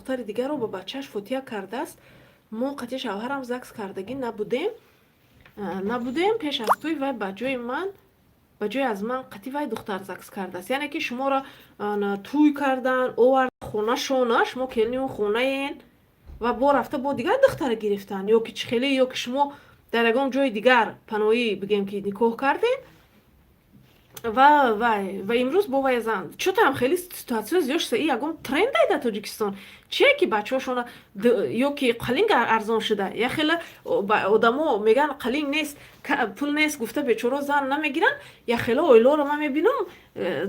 Духтари дигарро ба бачааш фотиҳа кардааст. Мо қатъи шавҳарам ЗАГС кардагӣ набудем. Пеш аз тӯй вай ба ҷои ман, ба ҷои аз ман қатъи вай духтар ЗАГС кардааст. Яъне ки шуморо тӯй кардан, овард хонашона, шумо келини он хонаен ва бо рафта бо дигар духтара гирифтан, ё ки чӣ хеле, ё ки шумо дар ягон ҷои дигар паноҳӣ, бигем, ки никоҳ кардем ва вай ва имрӯз бо вай зан. Чӯтаам хеле ситуатсиё зиёд шуда. И ягон трендай дар Тоҷикистон чие, ки бачаҳошона ё ки қалинг арзон шуда, я хеле одамо мегӯянд, қалинг нест, пул нест гуфта, бечоро зан намегиранд. Я хеле оиларо ман мебинам,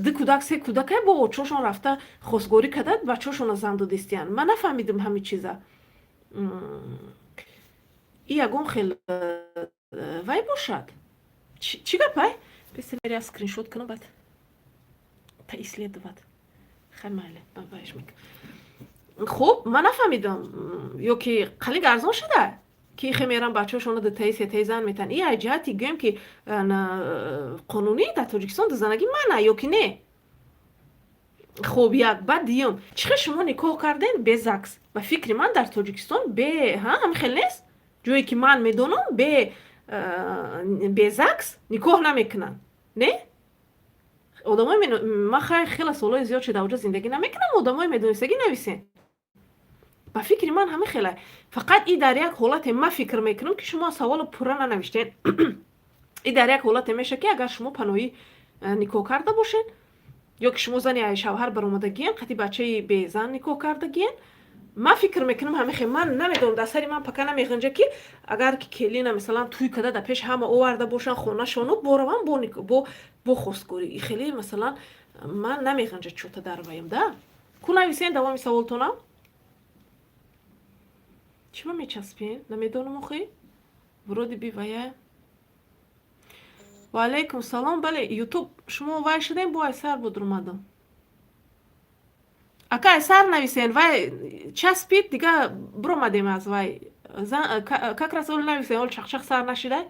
ду кӯдак, се кӯдакай, бо очошон рафта хостгорӣ карда, бачаҳошона зан додистиянд. Ман нафаҳмидим ҳамин чиза. И ягон хел вай бошад, чӣ гапай? Я скриншот кунам, баъд поисследовать. Хай, майли, баеш мекунам. Хуб, ман нафаҳмидам, ё ки қалинг арзон шуда, ки хе меран бачаҳошона дутаи, сетаи зан метан. И ай ҷиҳати, гӯем, ки қонунӣ дар Тоҷикистон дузанагӣ мана ё ки не? Хуб, як. Баъд дуюм, чӣ хел шумо никоҳ кардем бе ЗАГС? Ба фикри ман, дар Тоҷикистон бе ҳам хел нест. Ҷое ки ман медонам, бе ЗАГС никоҳ намекунанд, не? Одамои ман, хай, хеле солҳои зиёд шуда оҷа зиндагӣ намекунам. Одамои медонистагӣ, нависен. Ба фикри ман, ҳама хела. Фақат и дар як ҳолате ман фикр мекунам, ки шумо саволо пурра нанавиштен. И дар як ҳолате меша, ки агар шумо паноҳӣ никоҳ карда бошед, ё ки шумо зани шавҳар баромадагиен, қати бачаи безан никоҳ кардагиен. Ман фикр мекунам, ҳамихе. Ман намедонам, дар сари ман пока намеғинҷа, ки агар ки келина, мисалан, тӯй када, дар пеши ҳама оварда бошанд хонашону, боравам бо хостгорӣ, и хеле, масалан, ман намеғинҷа чӯта дар ваем да. Ку, нависен давоми саволтонам. Чӣ ба мечаспен, намедонам охи, вроде би вая. Ваалайкум салом. Бале, Ютуб, шумо вай шудем, бо ай сар буд омадам. Ака, сар нависен, вай часпид, дига биромадем аз вай. Как раз ол нависен, ол чақчақ сар нашидай.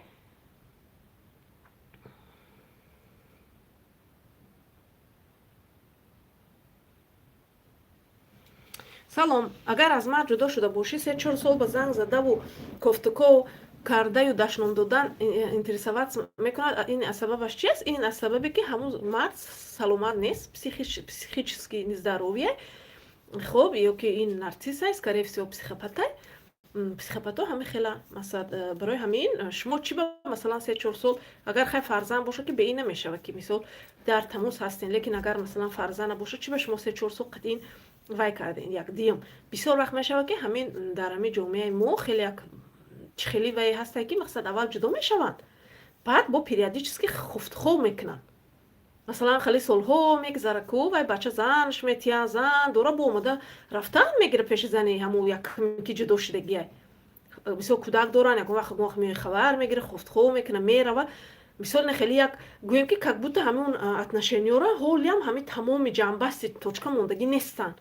Салом. Агар аз мард ҷудо шуда бошӣ, 3-4 сол ба занг задаву кофтуков кардаю дашном додан, интересоваться мекунад, ин аз сабабаш чи аст? Ин аз сабабе, ки ҳамун мард саломат нест, психически нездоровье. Хоб, ё ки ин нарцисс, скорее всего, психопатай. Психопато ҳами хела. Масалан, барои ҳамин шумо чӣ ба, масалан, 3-4 сол, агар хай фарзанд бошад, ки бе ин намешавад, ки мисол дар тамос ҳастен, лекин агар, масалан, фарзанд набошад, чӣ ба шумо 3-4 сол қатъин вай кардем? Як дуюм, бисёр вақт мешавад, ки ҳамин дар ҳамин ҷомеаи мо хеле як хеле вай ҳастае, ки мақсад, аввал ҷудо мешаванд, баъд бо периодически хуфтхоб мекунанд. Масалан, хеле солҳо мегзара ку, вай бача занаш метиҳад, зан дора, бо омада рафтан мегира пеши зани ҳамун якме, ки ҷудо шудагия. Мисол, кӯдак доранд, ягон вақт вақт меои, хабар мегира, хуфтхоб мекуна, мерава. Мисол, не, хеле як, гӯем, ки как будто ҳамун отношениёра ҳолиам ҳамин тамоми ҷамъбасти точка мондагӣ нестанд.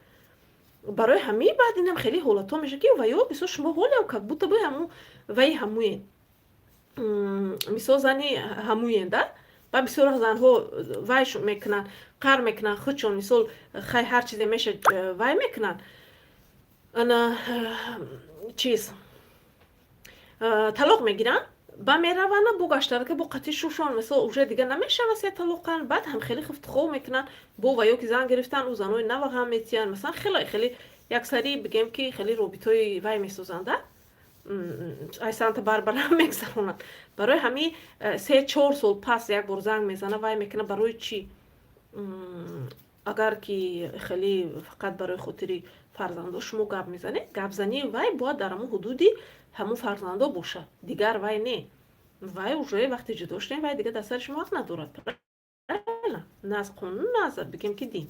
Барои ҳамин баъд инам хеле ҳолатҳо мешавад, ки ва ё мисол, шумо ҳолиам как будто бы ҳамун ваи ҳамуен, мисол, зани ҳамуен да. Ба бисёр занҳо вай мекунанд, қар мекунанд худшон. Мисол, хай, ҳар чизе меша, вай мекунанд, ана чиз, талоқ мегиранд, ба мераванд, бо гаштарака, бо қатъи шушон, мисол, уже дига намешава се талоқан. Баъд ҳам хеле хуфтхоб мекунанд бо ва ё ки зан гирифтан, ӯ занои нава ғам метиҳанд. Масалан, хеле хеле яксари, бигем, ки хеле робитои вай месозанд, ай Санта Барбара мегзаронанд. Барои ҳамин 3-4 сол пас як бор занг мезана, вай мекунад. Барои чӣ? Агар ки хеле фақат барои хотири фарзандо шумо гап мезанед, гапзании вай бояд дар ҳамун ҳудуди ҳамун фарзандо бошад, дигар вай не. Вай уже вақте ҷудо шудем, вай дигар дар сари шумо ҳақ надорад, правильно? На аз қонун, на аз, бигем, ки дин.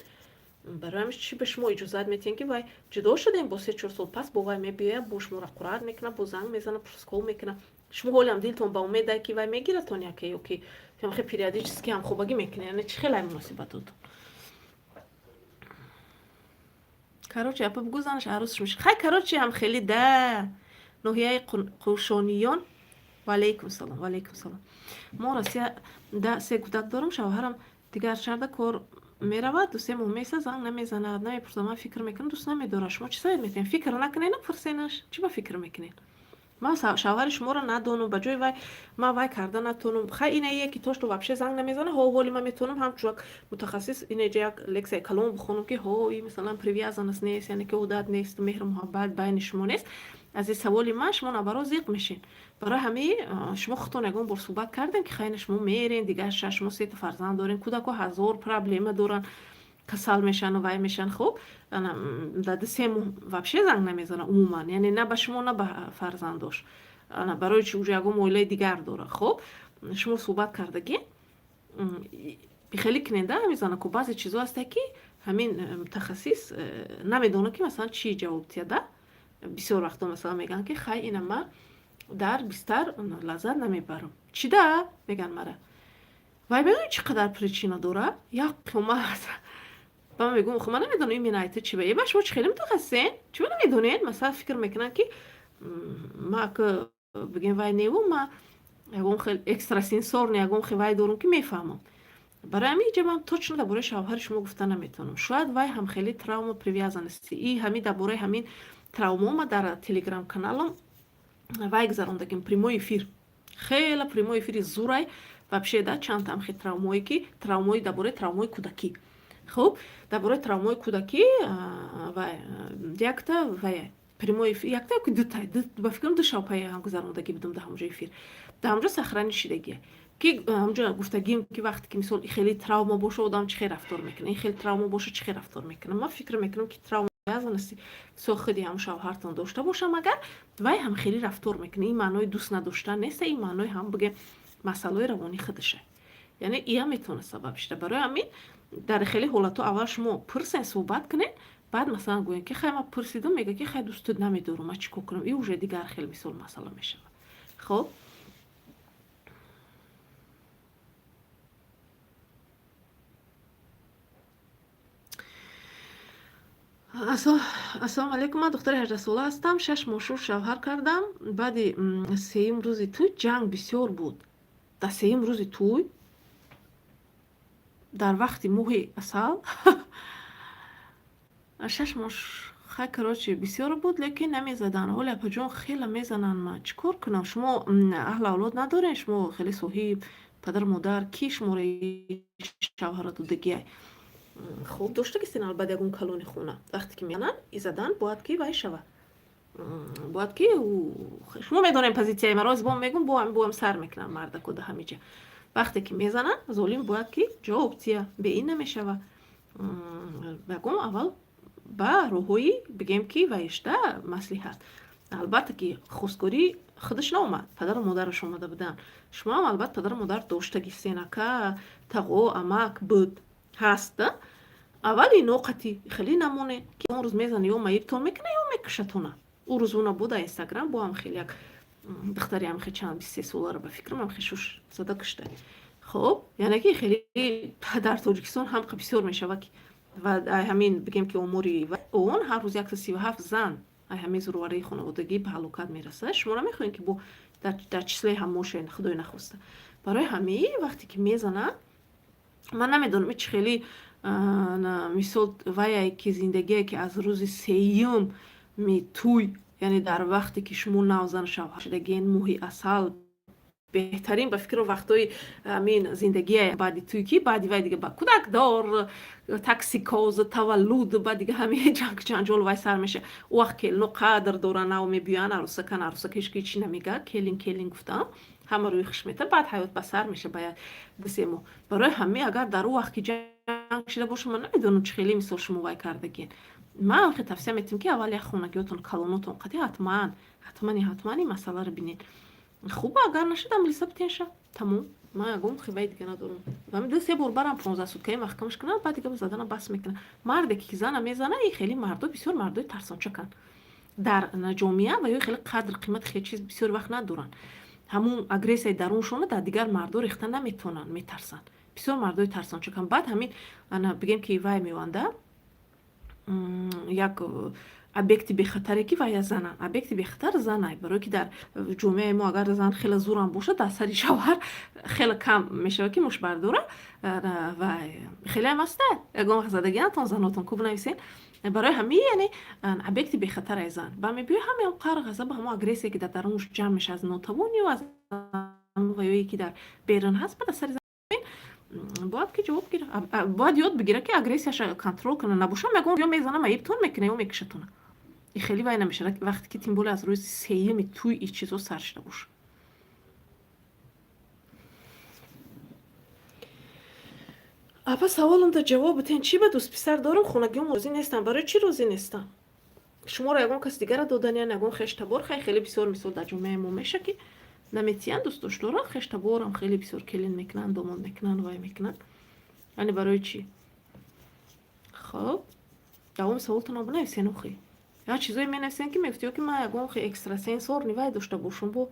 Барои ҳамин чӣ ба шумо иҷозат метиҳем, ки вай ҷудо шудем, бо 3-4 сол пас бо вай мебиёяд, бо шуморо қурат мекунад, бо занг мезанад, пурскол мекунад? Шумо ҳолиам дилтон ба умедае, ки вай мегиратон яке, ё ки хе периодически ҳамхобагӣ мекунед? Яъне чӣ хеле муносибатотон? Короче, апа, бугӯ, занаш арӯсш меша. Хай, короче, ҳам хеле да ноҳияи Қӯшониён. Ваалайкум салом, ваалайкум салом. Мо Россия да се кӯдак дорам. Шавҳарам дигар шаҳрда кор. Меравад, 2-се моҳ меса, занг намезанад, намепурсад. Ман фикр мекунам, дӯст намедорад. Шумо чӣ совет метиҳед? Фикр накунед, напурсенаш. Чӣ ба фикр мекунед? Ман шавҳари шуморо надонам, ба ҷои вай ман вай карда натонам. Хай, ина яки то что вообще занг намезана, ҳо, ҳоли ман метавонам ҳамчун як мутахассис инеҷа як лексияи калон бихонам, ки ҳо, и масалан привязанность нест, яъне ки одат нест, меҳру муҳаббат байни шумо нест. Аз ин саволи ман шумо наоборот зиқ мешин. Барои ҳамин шумо худтон ягон бор суҳбат кардем, ки хайна шумо мерен, дигар шумо сета фарзанд дорен, кӯдако ҳазор проблема доранд, касал мешану вай мешан. Хуб, дар 2-се моҳ вообще занг намезана умуман, яъне на ба шумо, на ба фарзандош. Барои чи? Уже ягон оилаи дигар дора. Хуб, шумо суҳбат кардагӣ, хеле куненда ҳамин ку баъзе чизо ҳаста, ки ҳамин мутахассис намедонад, ки масалан чӣ ҷавоб диҳада. Бисёр вақто масалан мегӯянд, ки хай, ина ман дар бистар лаззат намебарам. Чида мегӯянд мара? Вай медонӣ, чӣ қадар причина дора, як қиёмат. Ба ман мегӯм, хуб, ман намедонам именно айта чи ба. Ба шумо чӣ хеле мутахассисен, чиба намедонед? Масалан, фикр мекунанд, ки ма ака бигем вай неву, ма ягон хел экстрасенсорный, ягон хел вай дорум, ки мефаҳмам. Барои ҳамин иҷа ман точно дар бораи шавҳари шумо гуфта наметавонам. Шояд вай ҳам хеле травма привязанности. И ҳамин дар бораи ҳамин травмао ма дар телеграм каналам вай гузарондагим, прямой эфир, хела прямой эфири зурай вообще да. Чанд там хел травмое, ки травмои дар бораи травмои кӯдакӣ. Хуб, дар бораи травмои кӯдакӣ вай якта вай прямой эфир, якта ки дута, ба фикрам, ду шаб паи ҳам гузарондагӣ будам. Дар ҳамҷо эфир, дар ҳамҷо сохранить шидагия, ки ҳамҷо гуфтагим, ки вақте ки мисол хеле травма боша, одам чӣ хел рафтор мекунад, ин хеле травма боша, чӣ хел рафтор мекунад. Ман фикр мекунам, ки травма привязанности со худи ҳам шавҳартон дошта бошам, агар вай ҳам хеле рафтор мекунад, ин маънои дӯст надоштан неста, ин маънои ҳам бигем масъалаҳои равонии худаша, яъне иам метавонад сабаб шуда. Барои ҳамин дар хеле ҳолатҳо аввал шумо пурсен, суҳбат кунед, баъд масалан гӯем, ки хай, ман пурсидам, мега, ки хай, дӯстат намедорам, ман чӣ кор кунам? И уже дигар хел мисол масъала мешавад. Хуб. Ассалому алайкум, ман духтари 18-сола ҳастам. 6 моҳ шуд шавҳар кардам. Баъди сеюм рӯзи тӯй ҷанг бисёр буд. Дар сеюм рӯзи тӯй, дар вақти моҳи асал, 6 моҳ, хай, короче, бисёр буд, лекин намезадан. Ҳоли, апаҷон, хеле мезананд, ман чӣ кор кунам? Шумо аҳлу авлод надорен? Шумо хеле соҳиб, падару модар, ки шуморо шавҳара додагиай? Хуб, доштагистен, албатта, ягон калони хона. Вақте ки мезананд, изадан бояд ки вай шавад, бояд ки шумо медонем позитсияи маро бо мегум, бо боам сар мекунанд мардако. Да ҳамиҷа вақте ки мезананд, золим бояд ки ҷавоб тия, бе ин намешава. Ягон аввал ба роҳҳои бигем, ки ваишта маслиҳат. Албатта, ки хостгорӣ худаш наомад, падару модараш омада буданд. Шумоам албатта падару модар доштагистен, ака, тағо, амак буд, ҳаст. Аввал ино қати хеле намоне, ки он рӯз мезана, ё маибтон мекуна, ё мекушатона. Ӯ рӯз уна буда Инстаграм, бо ҳам хеле як духтари ҳам хе чанд, 23 соларо, ба фикрам, ҳам хе шуш зада кушта. Хуб, яъне ки хеле дар Тоҷикистон ҳам бисёр мешавад, ки ва ҳамин бигем, ки омори ООН, ҳар рӯз 137 зан ай ҳамин зӯроварии хонаводагӣ ба ҳалокат мерасад. Шумо намехоҳем, ки бо дар числаи ҳамошен, худои нахоста. Барои ҳамин вақте ки мезанад, ман намедонам, чӣ хеле мисол ваяе, ки зиндагие, ки аз рӯзи сеюм тӯй, яъне дар вақте ки шумо навзан шавҳар шудагиен, моҳи асал беҳтарин, ба фикру, вақтҳои ҳамин зиндагие баъди тӯй, ки баъди вай дига ба кӯдакдор, токсикоз, таваллуд, ба дига ҳамин ҷанг ҷанҷол вай сар меша. Ӯ вақт келино қадр доран, нав мебиёян, арӯсакан, арӯсака ҳеч ки чӣ намега, келин келин гуфтам, ҳама рӯи хуш мета. Баъд ҳаёт ба сар меша ба як 2-се моҳ. Барои ҳамин агар дар ӯ вақт ки ҷанг шида боша, ман намедонам, чӣ хеле мисол шумо вай кардагин. Ман хе тавсия метиҳам, ки аввал як хонагиётон, калонотон қати ҳатман, ҳатмани, ҳатман ин масъаларо бинед. Хуб, агар нашуда, милиса битенша, тамом. Ман ягон хибаи дига надорам. 2-се бор барам, 15 суткаи маҳкамаш кунам, баъд дига задана бас мекунам. Марде ки зана мезана, и хеле мардо, бисёр мардои тарсончаканд дар ҷомеа ва ё хеле қадр қимат хеле чиз бисёр вақт надоранд. Ҳамун агрессияи даруншона дар дигар мардо рехта наметавонанд, метарсанд. Бисёр мардои тарсончаканд. Баъд ҳамин ана бигем, ки вай меоянд, як Объекти бехатаре ки вая занан, объекти бехатар занай, барое ки дар ҷомеаи мо агар зан хеле зурам бошад, дар сари шавҳар хеле кам мешавад, ки муш бардора. Ва хелеам аста, ягон вақт задагиантон занотон ку бинависен. Барои ҳамин, яъне, объекти бехатаре зан ба мебиёй, ҳамеам қаҳр, ғазаб, ҳамо агрессия, ки дар дарунаш ҷамъ мешавад аз нотавонию аз ваёе, ки дар берун ҳаст, ба дар сари бояд ки ҷавоб гира, бояд ёд бигира, ки агрессияша контрол кунад. Набошам, ягон ё мезана, маибтон мекуна ё мекушатона. И хеле вай намешавад, вақте ки тем более аз рӯзи сеюми туй и чизо сар шуда боша. Апа, саволам-да ҷавоб битен: чӣ ба дӯстписар дорам, хонагиҳом розӣ нестам? Барои чӣ розӣ нестам? Шуморо ягон кас дигара доданиян, ягон хештабор? Хай, хеле бисёр, мисол, дар ҷомеаи мо меша, ки наметиҳанд дӯстдоштора, хештаборам хеле бисёр келин мекунанд, домод мекунанд, вай мекунанд. Яъне барои чӣ? Хоб, давоми саволтонро бинависен. Охи, як чизое менависен, ки мегуфтиё, ки ман ягон экстрасенсор вай дошта бошум бо.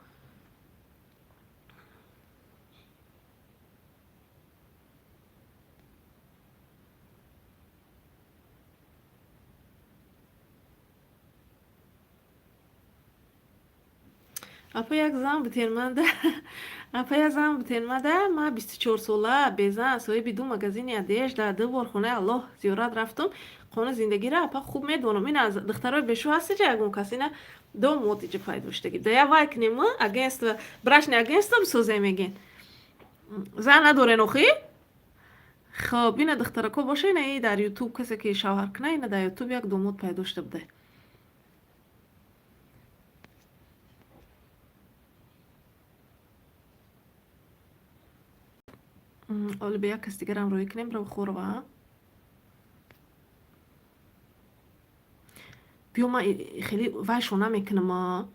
Апа, як зан бутенмада, апа, як зан бутенмада. Ман 24 сола, безан, соҳиби ду магазини одежда, ду бор хонаи Аллоҳ зиёрат рафтум. Қонуни зиндагиро, апа, хуб медонам. Ина аз духтарои бешу ҳастиҷа ягон кас, ина домод иҷа пайдо шудаги. Да я вай кунем, агентство, брачное агентство бисозем, мегӯен. Зан надорен охи? Хоб, ина духтарако боша, ина и дар Ютуб касе ки шавҳар куна, ина дар Ютуб як домод пайдо шуда буда. Оли ба як кас дигарам рӯй кунем. Равхорова, биё. Ман хеле вайшон намекунам,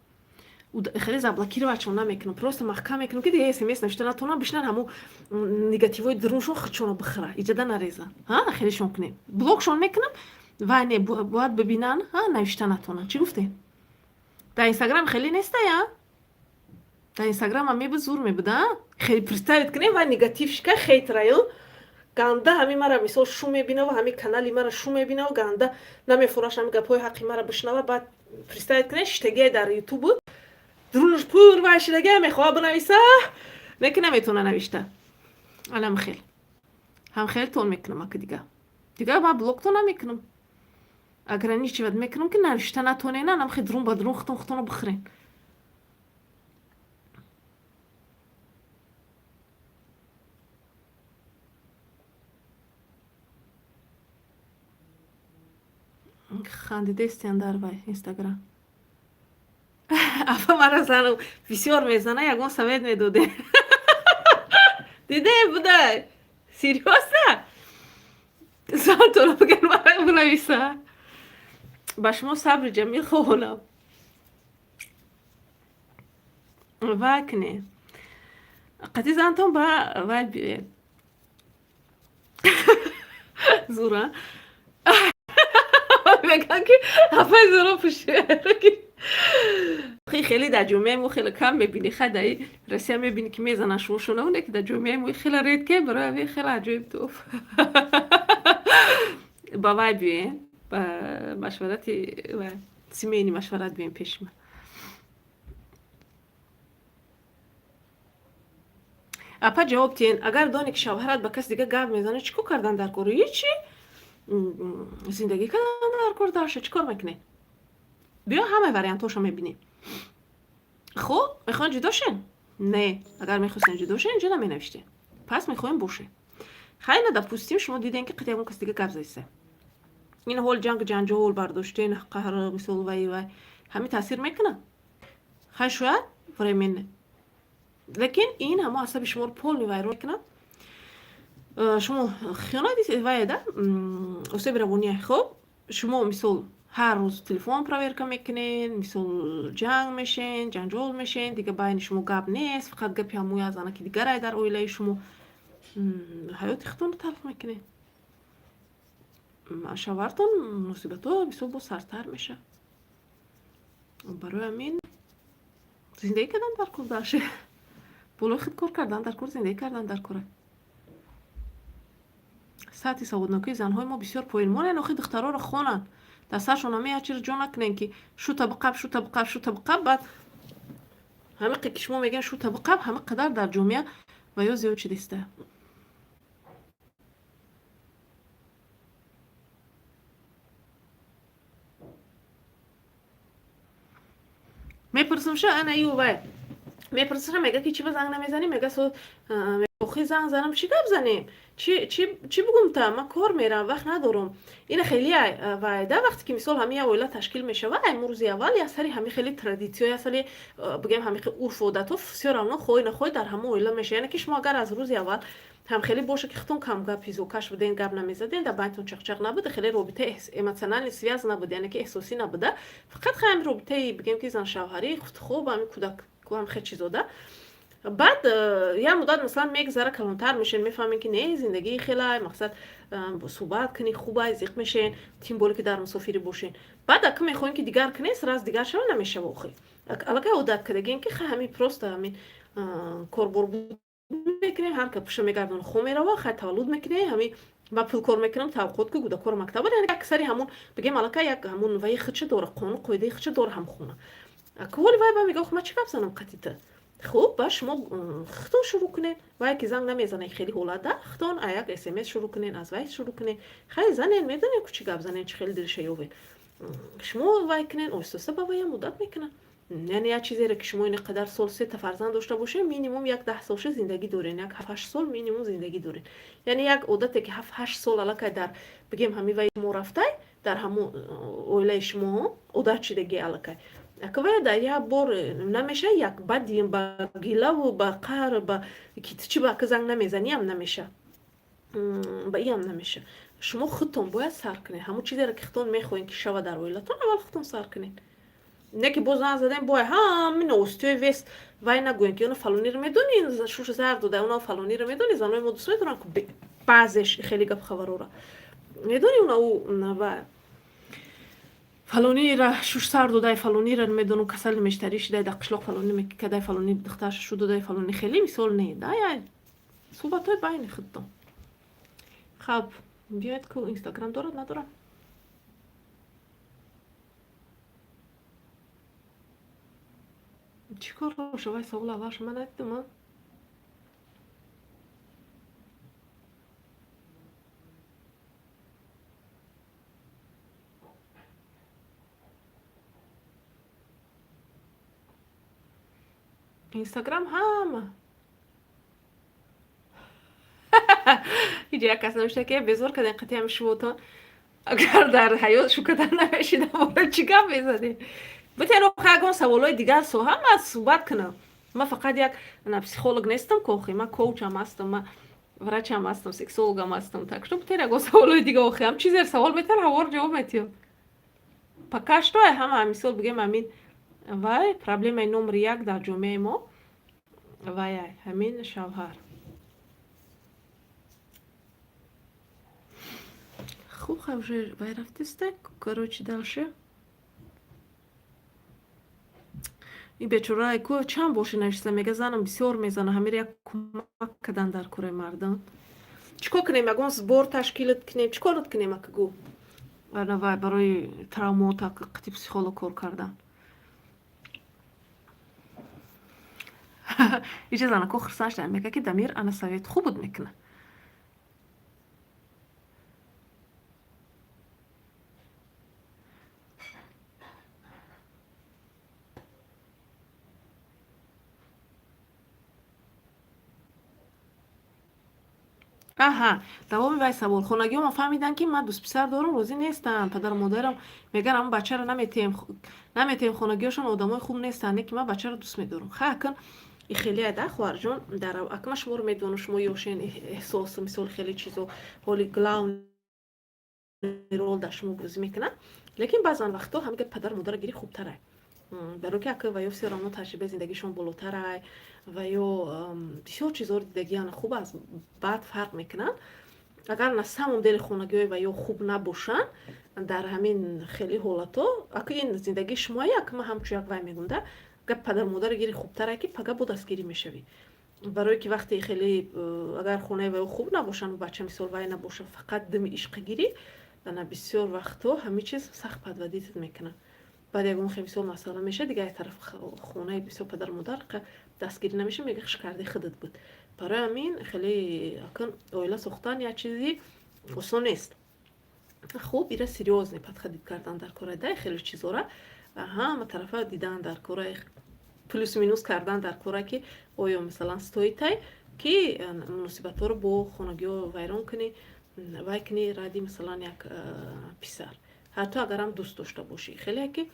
хеле заблокировать-шон намекунам, просто маҳкам мекунам, ки дига смс навишта натонам, бишинан, ҳамо негативҳои дуруншон худшонро бихӯра, иҷода нареза. Хелешон кунем, блокшон мекунам. Вай не, бояд бибинан, навишта натонанд. Чӣ гуфтем? Дар Инстаграм хеле нестая, дар Инстаграмам мебуд, зур мебуда. Хеле представить кунем, вай негатив шика, хейтераю ганда, ҳами мара, мисол, шу мебинаву ҳами канали мара шу мебинаву ганда намефураш, ҳами гапҳои ҳаққи мара бишнава. Баъд представить кунем, шиштагие дар Ютубу, дурунаш пур вай шидагия, мехоҳа бинависа, лекин наметавона навишта. Алам хел ҳам хелтон мекунам. Ака, дига ман блоктон намекунам, ограничивать мекунам, ки навишта натонена, нам хел дурун ба дурун хутон хутонро бихӯрен. Хандидестиан дар вай Инстаграм. Апа, мара занам бисёр мезана, ягон совет медоде. Диде будай, серьёзно, зантонро бигар, мара бинависа. Ба шумо сабри ҷамил хоҳонам. Вай кне, қати зантон ба вай биёед. Зура мегӯям, ки апаи зуро пушти хеле дар ҷомеаи мо хеле кам мебинӣ. Хай, дар Россия мебинӣ, ки мезананд шумошона, оне ки дар ҷомеаи мо хеле редко. Барои ҳамин хеле аҷоиб туф. Ба вай биёем, ба машварати семейный машварат биёем пеши ман. Апа, ҷавоб диҳен: агар доне, ки шавҳарат ба каси дига гап мезанад, чӣ кор кардан дар кор? Ҳичи, зиндагӣ кардан дар кор. Дарша чӣ кор мекунед? Биё, ҳамаи вариантҳошо мебинем. Хуб, мехоҳем ҷудо шен? Не, агар мехостем ҷудо шен, инҷо наменавиштем. Пас мехоҳем бошем. Хайна, допустим, шумо дидем, ки қати ягон каси дига гап задиста. Ин ҳол ҷанг, ҷанҷол бардоштен, қаҳр, мисол, вай вай, ҳамин таъсир мекунад. Хай, шояд временно, лекин ин ҳамо асаби шуморо полный вайрон мекунад. Шумо хиёнат вай да осеби равония. Хуб, шумо, мисол, ҳар рӯз телефон проверка мекунед, мисол, ҷанг мешен, ҷанҷол мешен, дига байни шумо гап нест, фақат гапи ҳамои аз занаки дигарай дар оилаи шумо. Ҳаёти худтонро талх мекунед, шавҳартон муносибатҳо, мисол, боз сартар мешавад. Барои ҳамин зиндагӣ кардан дар кор, даше болои худ кор кардан дар кор, зиндагӣ кардан дар кора. Сатҳи саводнокии занҳои мо бисёр поин. Монен, охи, духтароро хонанд. Дар саршон ҳама як чиз ҷо накунен, ки шута биқаб, шута биқаб, шута биқаб. Баъд ҳама ки шумо мегӯян шута биқаб, ҳама қадар дар ҷомеа ва ё зиёд шидиста. Мепурсамша, ана ю вай мепурсаша, мега ки чи ба занг намезанӣ? Мега охи занг занам, чӣ гап занем, чӣ бугум, та ман кор мерам, вақт надорам. Ина хеле вай да, вақте ки мисол ҳами як оила ташкил мешава, ай рӯзи аввал як сари ҳами хеле традитсиё, як сари бигем ҳами урфу одатҳо всё равно хоҳӣ нахоҳӣ дар ҳамон оила мешава. Яъне ки шумо агар аз рӯзи аввал ҳам хеле боша ки худтон камгап ҳизокаш буден, гап намезаден, дар байнтон чақчақ набуда, хеле робитаи эмоциональный связь набуда, яъне ки эҳсосӣ набуда, фақат ҳами робитаи бигем ки заншавҳарӣ, хуб, ҳами кӯдак, ҳам хел чизода. Баъд як муддат масалан мегзара, калонтар мешен, мефаҳмем ки не, зиндагии хелай, мақсад суҳбат кунӣ хубай, зиқ мешен, тим боле ки дар мусофирӣ бошен. Баъд ака мехоҳем ки дигар кунем, сразу дигар шава намешава. Охи аллакай одат кардагем ки ҳами просто ҳамин корбор мекунем, ҳар ка пуша мегардон, хо мерава, хай таваллуд мекунем, ҳами ба пул кор мекунам, тавқот ки кӯдакҳоро мактаб. Як сари ҳамун бигем аллакай як ҳамун ваи худша дора, қонун қоидаи худша дора ҳам хона. Ҳоли вай ба мега, ма чӣ гап занам қатита? Хуб, ба шумо худтон шурӯъ кунед. Вай ки занг намезанад, хеле ҳолат да, худтон як смс шурӯъ кунед, аз вай шурӯъ кунед. Хай занен, медонед ку чӣ гап занен, чӣ хеле дилша ёвед. Шумо вай кунед, оҳиста оҳиста ба вайам одат мекунад. Яъне як чизере ки шумо ин қадар сол сета фарзанд дошта бошед, минимум як 10 солша зиндагӣ доред, як ҳафт сол минимум зиндагӣ доред. Яъне як одате ки 7-8 сол аллакай дар бигем ҳами вай шумо рафтай, дар ҳамун оилаи шумо одат шидагӣ, аллакай аквая дар як бор намеша. Як баъди ба гилаву ба қаҳр, ба ки чӣ ба ака занг намезаниам намеша, ба иам намеша. Шумо худтон бояд сар кунед. Ҳамун чизеро ки худтон мехоҳед ки шава дар оилатон, аввал худтон сар кунед. Не ки боз занг задем, бой ҳамин остиёи вес вай нагӯем ки она фалониро медонӣ, шуш зар дода, она фалониро медонӣ. Занои мо дӯст медоранд ку баъзеш хеле гап хабарора медонӣ, уна ӯ ва фалонира шуш сар додай, фалонира медонам касали мештарӣ шидай, дар қишлоқ фалони мекадай, фалони духтарша шу додай, фалони хеле мисол не да, я суҳбатҳои байни худтон. Хаб, биёед ку Инстаграм дорад, надорад? Чӣ кор боша? Вай савол аввал шума надидум. Инстаграм ҳама ҳиҷ як кас навишта ки безор кардем қатъи ҳами шумотон, агар дар ҳаёт шукадан намешидам, бора чӣ гап мезадем? Битен охи ягон саволҳои дигар соҳа ман суҳбат кунам. Ман фақат як психолог нестам ку охи, ман коучам ҳастам, ман врачам ҳастам, сексологам ҳастам. Так что битен ягон саволҳои дига охи, ҳам чизер савол метан, ҳавор ҷавоб метиҳам. Пока что ҳама мисол бигем ҳамин вай проблемаи номери як дар ҷомеаи мо вай ҳамин шавҳар. Хуб, хай, уже вай рафтиста. Короче, дальше ин бечорае ку чанд боши навишта, мега занам бисёр мезана, ҳамир як кӯмак кардан дар кораи мардам. Чӣ кор кунем? Ягон сбор ташкилат кунем? Чӣ корат кунем, акгу вай барои травмота қити психолог кор кардан? Иҷа занако хурсанд шуданд, мега ки Дамир ана совет хуб буд мекунад. Аҳа, давоми вай савол. Хонагиҳома фаҳмиданд, ки ман дӯстписар дорам, розӣ нестанд. Падару модарам мегӯянд, ҳамн бачаро наметиҳем, наметиҳем, хонагиҳошон одамои хуб нестанд, не ки ман бачаро дӯст медорам. Ха, акн и хеле да, хоҳарҷон, дар акн ман шуморо медонам, шумо ёшен, эҳсос, мисол, хеле чизо ҳоли главный роль дар шумо бозӣ мекунад, лекин баъзан вақтҳо ҳамига падару модарро гирӣ хубтарай, барои ки ака ва ё всё равно таҷрибаи зиндагишон болотарай ва ё бисёр чизҳоро дидагиан, хуб аз баъд фарқ мекунанд. Агар на самом деле хонагиҳои ва ё хуб набошанд, дар ҳамин хеле ҳолатҳо ака ин зиндагии шумоя, ака ман ҳамчун як вай мегӯм да, агар падару модарро гири хубтарай, ки пага бо дастгирӣ мешавӣ, барое ки вақте хеле агар хонаи ва ё хуб набошанд, бача мисол вай набошад, фақат дими ишқа гирӣ. Ана бисёр вақтҳо ҳамин чиз сахт подводить мекунад. Баъд ягон хел мисол масъала мешавад, дигар як тараф хонаи бисёр падару модар дастгирӣ намешавад, мега хуш кардаи худат буд. Барои ҳамин хеле акн оила сохтан як чизи осон нест. Хуб, ира серьёзный подходить кардан дар кора, да, хеле чизора ҳама тарафа дидан дар кора, плюс минус кардан дар кора, ки оё масалан стоит ай ки муносибатҳоро бо хонагиҳо вайрон кунӣ, вай кунӣ ради масалан як писар, ҳатто агарам дӯст дошта бошӣ. Хеле ки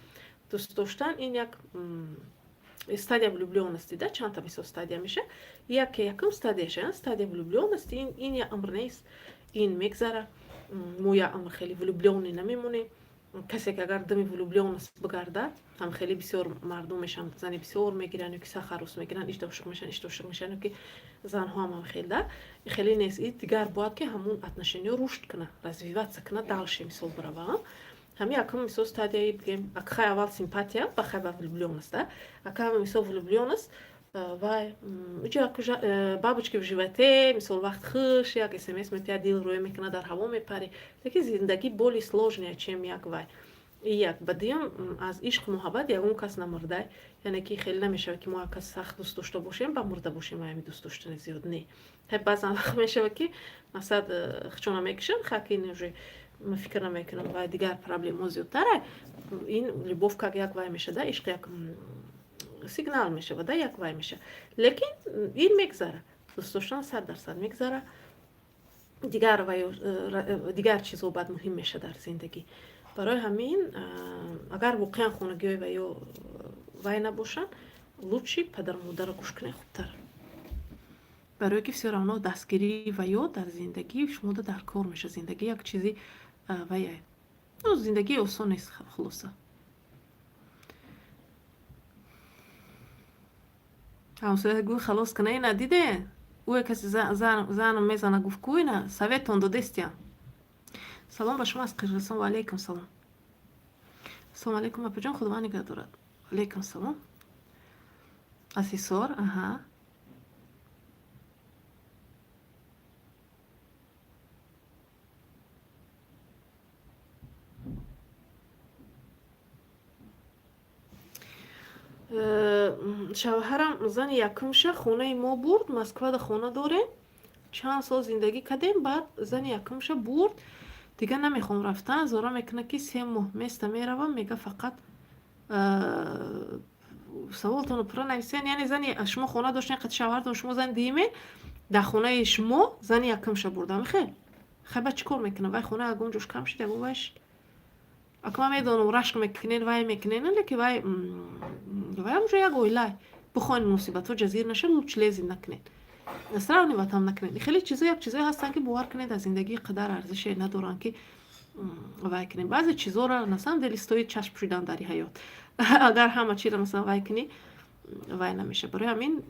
дӯст доштан ин як стадия влюблённости, да, чандта мисол стадия меша. Яке якум стадияша стадия влюблённости, ин як амр нест, ин мегзара. Мо як амр хеле влюблённый намемонем. Касе ки агар дами влюблённость бигардад, ҳам хеле бисёр мардум мешаванд, зани бисёр мегиранд ё ки сах арӯс мегиранд, ишта ошиқ мешаванд, ишта ошиқ мешаванд, ё ки занҳо ҳам хел, да, хеле нест. И дигар бояд ки ҳамун отношения рушд кунад, развиваться кунад, дальше мисол бирава. Ҳами якум мисол стадияи бигем, акхай аввал симпатия, бахай ба влюблённость, да, ака мисол влюблённость вай иҷо бабочки в животе, мисол вақт хуш, як смс метиҳад, дил рӯя мекунад, дар ҳаво мепарӣ. Лекин зиндагӣ более сложная, чем як вай. И як ба дуюм, аз ишқу муҳаббат ягон кас намурда, яъне ки хеле намешавад ки мо як кас сахт дӯст дошта бошем, ба мурда бошем ами дӯст доштани зиёд не. Баъзан вақт мешавад, ки масалан хчона мекушанд, хаки ин уже ма фикр намекунам, вай дигар проблемаҳо зиёдтара. Ин любовь как як вай мешада, ишқ як сигнал мешавад, да, як вай мешавад, лекин ин мегзара, дӯст доштан 100% мегзара. Дигар вай дигар чизҳо баъд муҳим мешавад дар зиндагӣ. Барои ҳамин агар воқеан хонагиҳои ва ё вай набошанд, лучше падару модарро гӯш кунед хубтар, барое ки всё равно дастгирӣ ва ё дар зиндагӣ шумода дар кор мешавад. Зиндагӣ як чизи вай, ну, зиндагӣ осон нест, хулоса. Ҳамсоя гӯй халос кана, ина диде, ӯе каси занам мезана, гуфт ку ина советон додестиям. Салом ба шумо аз Қирғизистон. Ва алайкум салом. Ассалому алайкум, апаҷон, Худованд нигаҳ дорад. Алайкум салом. Аз Ҳисор, аҳа. Шавҳарам зани якумша хонаи мо бурд, Москвада хона дорем, чанд сол зиндагӣ кардем, баъд зани якумша бурд, дигар намехоҳам рафтан, зора мекунад, ки 3 моҳ места меравам, мега фақат. Саволтонро пурра нависен. Яъне зани шумо хона доштен қати шавҳартон, шумо зани дуюме, дар хонаи шумо зани якумша бурда, михел хай, баъд чӣ кор мекунад? Вай хона ягон ҷош кам шид, ягон вай шид. Ака, ман медонам, рашк мекунед, вай мекунед, лекин вай уже як оила. Бихоҳед муносибатҳо ҷазир нашад, лучше лезить накунед, сравнивать ҳам накунед. Хеле чизо, як чизое ҳастанд, ки бовар кунед, аз зиндагӣ қадар арзише надоранд, ки вай кунед. Баъзе чизоро на самом деле стоит чашм пӯшидан дар ҳаёт. Агар ҳама чиро масалан вай кунӣ, вай намешавад. Барои ҳамин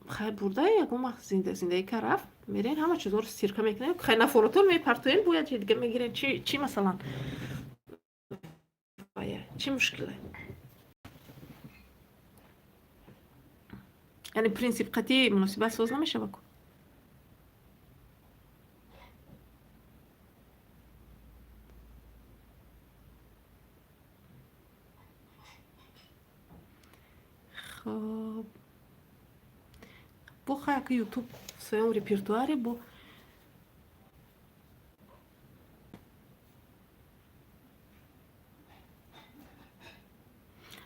хай, бурда ягон вақт зиндагӣ ка рафт, мерен, ҳама чизоро стирка мекунед, хай, нафоротон мепартоен, бояд чи дига мегирен, чи масалан чӣ мушкиле? Яъне принсип қатъи муносибат соз намешавад ку. Хоб, бо хай, ака, Ютуб в своем репертуаре бо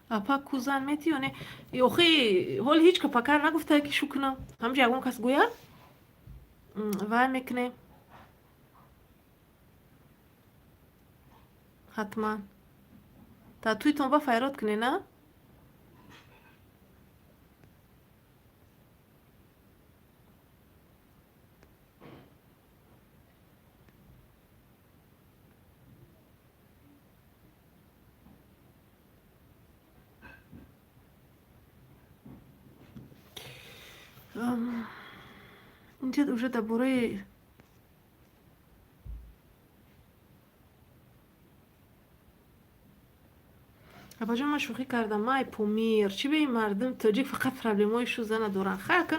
апа ку зан мети ё не? Охи, ҳоли ҳеҷ ка пакар нагуфтае, ки шу кунам. Ҳамҷа ягон кас гӯяд, вай мекунем ҳатман. Дар туйтон ба файрод кунед, на? Инҷа уже дар бораи апаҷон, ман шӯхӣ кардам. Май Помир, чӣ бе ин мардум тоҷик фақат проблемаҳои шу зана доранд. Хай, ака.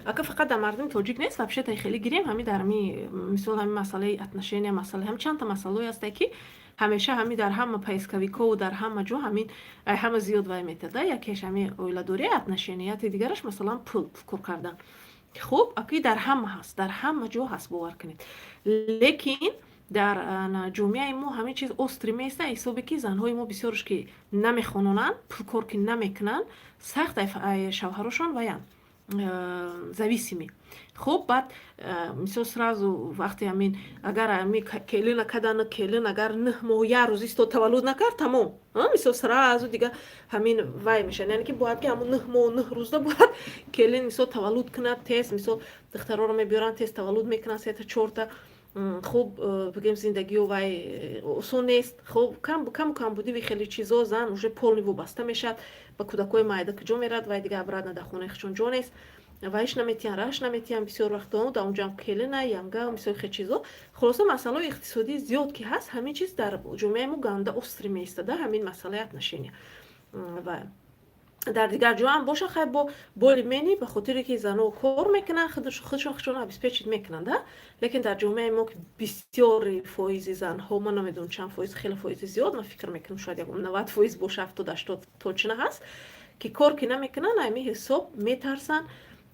Ака, фақат дар мардуми тоҷик нест, вообще та хеле гирем, ҳами дар ҳами мисол, ҳами масъалаи отношения, масъала ҳам чандта масъалаое ҳасте, ки ҳамеша ҳами дар ҳама поисковикҳову дар ҳама ҷо ҳамин ҳама зиёд вай метада. Якеш ҳами оиладорӣ, отношения, яте дигараш, масалан, пул кор кардан. Хуб, аки дар ҳама ҳаст, дар ҳама ҷо ҳаст, бовар кунед. Лекин дар ҷомеаи мо ҳамин чиз острый меиста, ҳисобе ки занҳои мо бисёрш ки намехононанд, пулкор ки намекунанд, сахт шавҳарошон ваянд, зависимый. Хуб, баъд мисол, сразу вақте ҳамин агар ҳами келина кадана, келин агар 9 моҳ як рӯз истод, таваллуд накард, тамом, мисол, сразу дига ҳамин вай мешавад. Яъне ки бояд ки ҳамун 9 моҳ 9 рӯзда бояд келин, мисол, таваллуд кунад тез. Мисол, духтарҳоро мебиёранд, тез таваллуд мекунанд, сета, чорта. Хуб, бигем, зиндагиё вай осон нест. Хуб, каму камбудиви хеле чизо, зан уже полный вобаста мешавад ба кӯдакҳои майда. Куҷо мерад вай дига? Обратно дар хонаи худшон ҷо нест, вайш наметиҳанд, раш наметиҳанд бисёр вақтҳо. Дар онҷоам келина, янга, мисол, хел чизо. Хулоса, масъалаҳои иқтисодӣ зиёд ки ҳаст, ҳамин чиз дар ҷомеаи мо ганда острый меистада, ҳамин масъалаи отношения. Ва дар дигар ҷоам боша, хай, бо более-менее, ба хотире ки занҳо кор мекунанд, худшон худшон обеспечить мекунанд, лекин дар ҷомеаи мо ки бисёри фоизи занҳо, ман намедонам чанд фоиз, хеле фоизи зиёд, ман фикр мекунам, шояд ягон 90% боша, 70, 80 точно ҳаст, ки кор ки намекунанд, ҳамин ҳисоб метарсанд,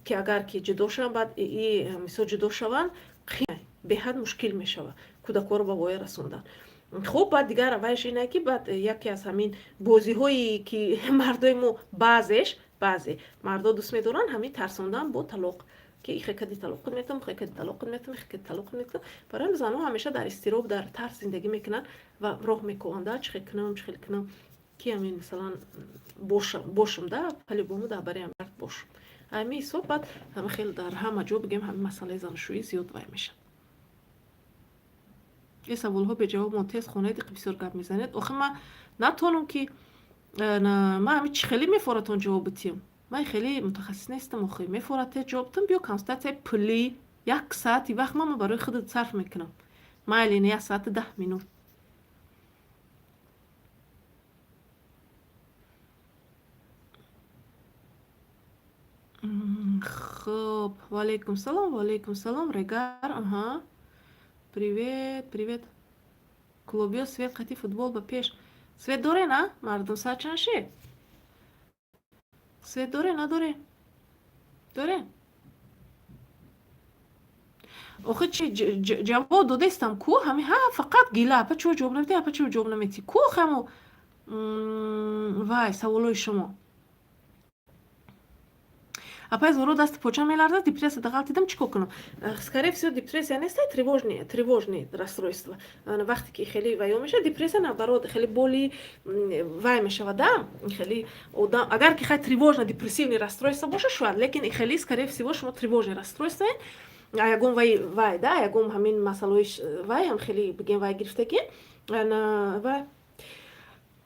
ки агар ки ҷудо шаванд, баъд и мисол ҷудо шаванд, беҳад мушкил мешавад кӯдакҳоро ба воя расондан. Хуб, баъд дигар вайш ине, ки баъд яке аз ҳамин бозиҳое ки мардои мо, баъзеш, баъзе мардо дӯст медоранд, ҳамин тарсондан бо талоқ, ки ихекади талоқат метам, хекади талоқат метам, ихекади талоқат метам. Барои ҳамин занҳо ҳамеша дар изтироб, дар тарс зиндагӣ мекунанд ва роҳ мекӯҳанд, чӣ хел кунам, чӣ хел кунам, ки ҳамин, масалан, бошам да, по-любому дар бари мард бошам. Ҳамин ҳисоб баъд ҳама хел дар ҳама ҷо, бигем, ҳамин масъалаи заншӯӣ зиёд вай мешавад. Ин саволҳо беҷавоб мон, тез хонед, бисёр гап мезанед. Охи ман натонам ки ман ҳами чӣ хеле мефоратон ҷавоб битиҳам? Ман хеле мутахассис нестам. Охи мефорад тез ҷавоб битам, биё консультатсияи пулӣ, як саати вақт ман барои худат сарф мекунам. Майли, не, як саату 10 минут. Хуб, ваалайкум салом, ваалайкум салом, регар, аҳа. Привет, привет. Клубиё свет қати футбол ба пеш. Свет доре, на? Мардум, саат чанд шид? Свет доре, надоре? Доре? Охи чи ҷавоб додестам ку? Ҳами ҳа, фақат гила, апа чиро ҷавоб наметӣ, апа чиро ҷавоб наметӣ? Ку ҳамо вай саволои шумо? Апай Зоро, дасти поча меларзад, депрессия дағалтидам, чӣ кор кунам? Скорее всего, депрессия нест, тревожный расстройство. Вақте ки хеле ваё мешавад, депрессия, наоборот, хеле боли вай мешавад, да, хеле одам. Агар ки хай тревожно депрессивный расстройство боша, шояд, лекин хеле, скорее всего, шумо тревожный расстройство, ягон вай да, ягон ҳамин масъалаҳои вай ҳам хеле, бигем, вай гирифтагӣ вай.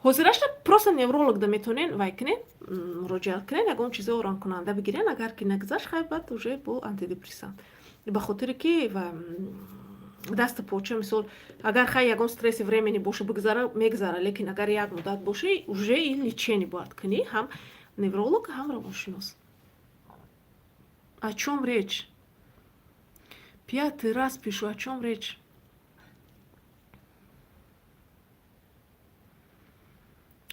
Ҳозирашна просто невролог да метавонен вай кунен, муроҷиат кунен, ягон чизо оромкунанда бигирен. Агар ки нагузашт, хай, баъд уже бо антидепрессант. Ба хотире ки дасту поча, мисол, агар хай ягон стресси временный боша, бигзара, мегзара, лекин агар як муддат боша, уже и лечение бояд кунӣ, ҳам невролог, ҳам равоншинос. О чём речь? Пятый раз пишу, о чём речь?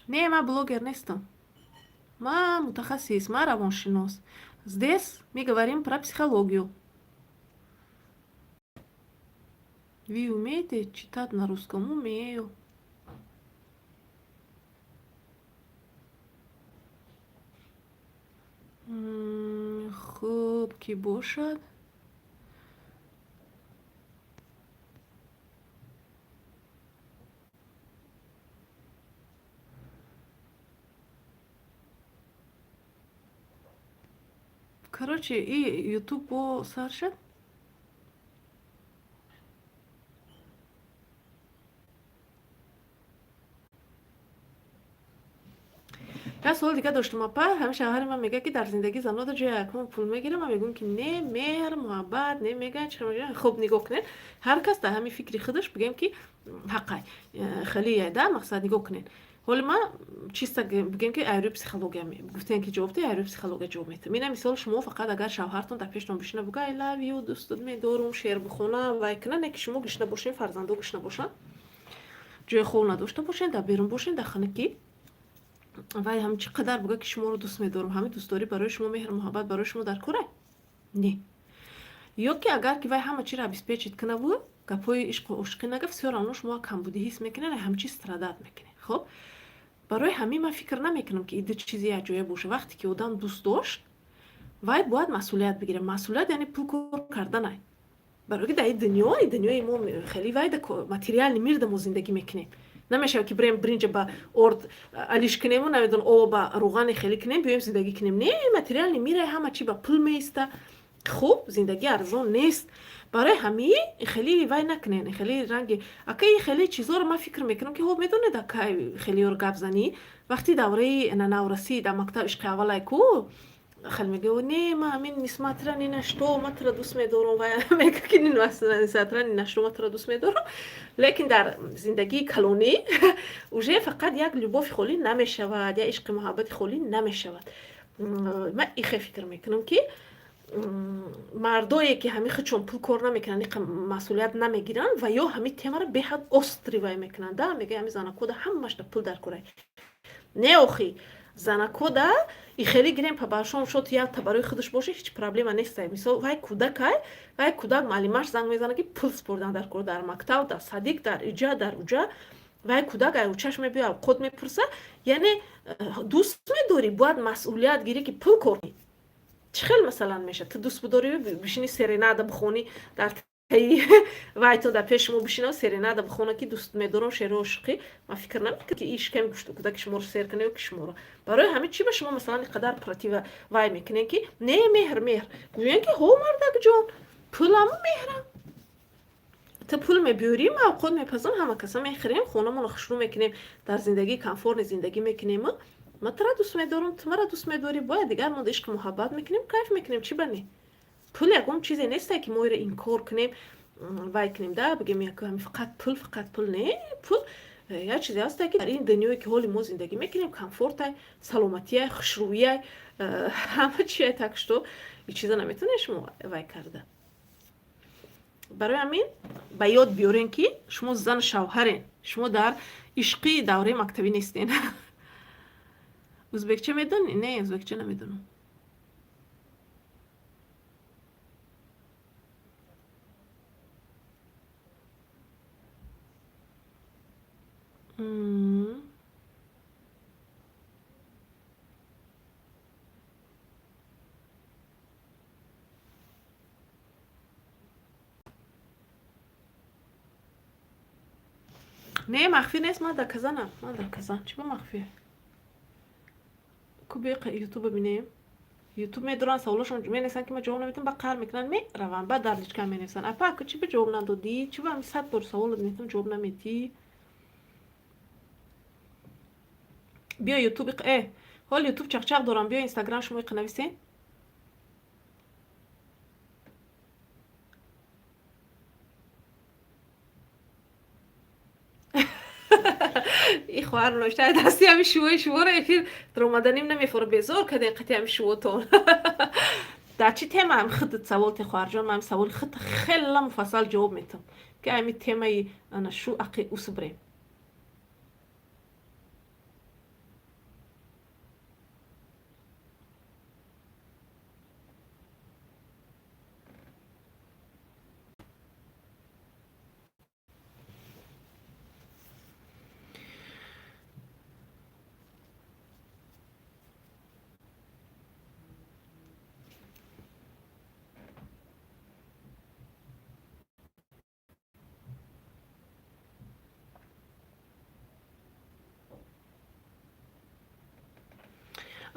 Не, ман блогер нестам. Ман мутахассис, ман равоншинос. Здесь мы говорим про психологию. Вы умеете читать на русском? Умею. Хуб, ки бошад. Короче, и ютуб бо сар шуд. Як суоли дига доштум, апа. Ҳамин шавҳари ман мегӯяд, ки дар зиндагӣ занҳо дар ҷои якум пул мегирам. Ман мегӯям, ки не, меҳр, муҳаббат не, мегӯяд. Хуб, нигоҳ кунед, ҳар кас дар ҳамин фикри худаш, бигӯем, ки ҳаққай хеле да мақсад. Нигоҳ кунед. Ҳоли ман чиста бигем, ки айрӯи психология гуфтем, ки ҷавоб де, айрӯи психология ҷавоб метам. Ина мисол, шумо фақат агар шавҳартон дар пештон бишина, буга "I love you", дӯстат медорум, шеър бихона, вай кина, не ки шумо гишна бошен, фарзандо гишна бошанд, ҷои хоб надошта бошен, дар берун бошен, дар хонакӣ, вай ҳам чӣ қадар буга, ки шуморо дӯст медорам, ҳамин дӯстдорӣ барои шумо, меҳру муҳаббат барои шумо дар корай не. Ё ки агар ки вай ҳама чиро обеспечить кунаву гапҳои ишқу ошиқӣ нага, всё равно шумо камбудӣ ҳис мекунед, ҳамчи страдать мекунед. Хоб, барои ҳамин ман фикр намекунам, ки иду чизи якҷоя боша. Вақте ки одам дӯст дошт, вай бояд масъулият бигирад. Масъулият яъне пул кор карданай, барои ки дар ин дунё, ин дунёи мо хеле вай материальный мир да мо зиндагӣ мекунем. Намешавад, ки бирем бринҷа ба орд алиш кунему, намедон, об ба рӯғане хеле кунем, биёем зиндагӣ кунем. Не, материальный мир а ҳама чи ба пул меиста. Хуб, зиндагӣ арзон нест. Барои ҳамин хеле вай накунен, хеле ранги ака хеле чизоро ман фикр мекунам, ки ҳо, медонед, ака, хелеёро гап занӣ, вақти давраи наврасӣ, дар мактаб, ишқи аввалай ку хеле мега: "Не, ман ҳамин несмотря ни на что ман туро дӯст медорам". Вай мега, ки несмотря ни на что ман туро дӯст медорам, лекин дар зиндагии калонӣ уже фақат як любовь холӣ намешавад, як ишқи муҳаббати холӣ намешавад. Ман ихе фикр мекунам, ки мардое, ки ҳамин худшон пул кор намекунанд, иқа масъулият намегиранд ва ё ҳамин темаро беҳад острый вай мекунанд, да, мега ҳамин занакода ҳамашда пул дар корай. Не, охи, занакода и хеле гирем, па баршон шод якта барои худаш боша, ҳеҷ проблема нестай. Мисол, вай кӯдакай, вай кӯдак муаллимаш занг мезанад, ки пул спордан дар кор, дар мактаб, дар садик, дар иҷа, дар уҷа. Вай кӯдак ай учаш мебиёд, авқот мепурса. Яъне дӯст медорӣ, бояд масъулият гирӣ, ки пул кор кунӣ. Чӣ хел, масалан, мешавад, ту дӯст бидорӣ, бишини серенада бихонӣ дар таи вай, то дар пеши мо бишина, серенада бихона, ки дӯст медорам, шеъри ошиқӣ? Ман фикр намекунам, ки иш ками кӯдаки шуморо сер кунад ё ки шуморо. Барои ҳамин чӣ ба шумо, масалан, ин қадар против вай мекунем, ки не, меҳр, меҳр гӯян, ки ҳо, мардакҷон, пуламу меҳрам, ту пул мебиёрӣ, ман авқот мепазам, ҳама каса мехӯрем, хонамонро хушрӯ мекунем, дар зиндагии комфортный зиндагӣ мекунем. Ман тура дӯст медорам, ту маро дӯст медорӣ, бояд дигар мо ишқи муҳаббат мекунем, кайф мекунем. Чӣ ба не? Пул ягон чизе несте, ки мо иро инкор кунем, вай кунем, да, бигем фақат пул, фақат пул. Не, пул як чизе ҳасте, ки дар ин дунёе, ки ҳоли мо зиндагӣ мекунем, комфортай, саломатиай, хушрӯяй, ҳама чиай. Так что ин чиза наметавонед шумо вай карда. Барои ҳамин ба ёд биёрен, ки шумо зану шавҳарен, шумо дар ишқи давраи мактабӣ нестен. Узбекча медонӣ? Не, узбекча намедонам. Не, махфӣ нест, ман дар Казанам, ман дар Казан. Чӣ ба махфӣ? Ку биё Ютуба бинем. Ютуб медоранд, саволошон менависанд, ки ман ҷавоб наметавонам, ба қаҳр мекунанд, мераванд, баъд дар личка менависанд: "Апа, ака, чӣ ба ҷавоб надодӣ? Чӣ ба ҳами 100 бор саволот метавонам, ҷавоб наметӣ?" Биё Ютуб, ҳол Ютуб чақчақ дорам, биё Инстаграм, шумо иқа нависен. И хоҳар навишта: дасти ҳами шувои шуморо эфир даромаданим намефора, безор кардем қати ҳами шувотон. Дар чӣ тема ҳами худат савол те, хоҳарҷон? Ман саволи худ хела муфассал ҷавоб метам, ки ҳами темаи ана шу ақи усбрем.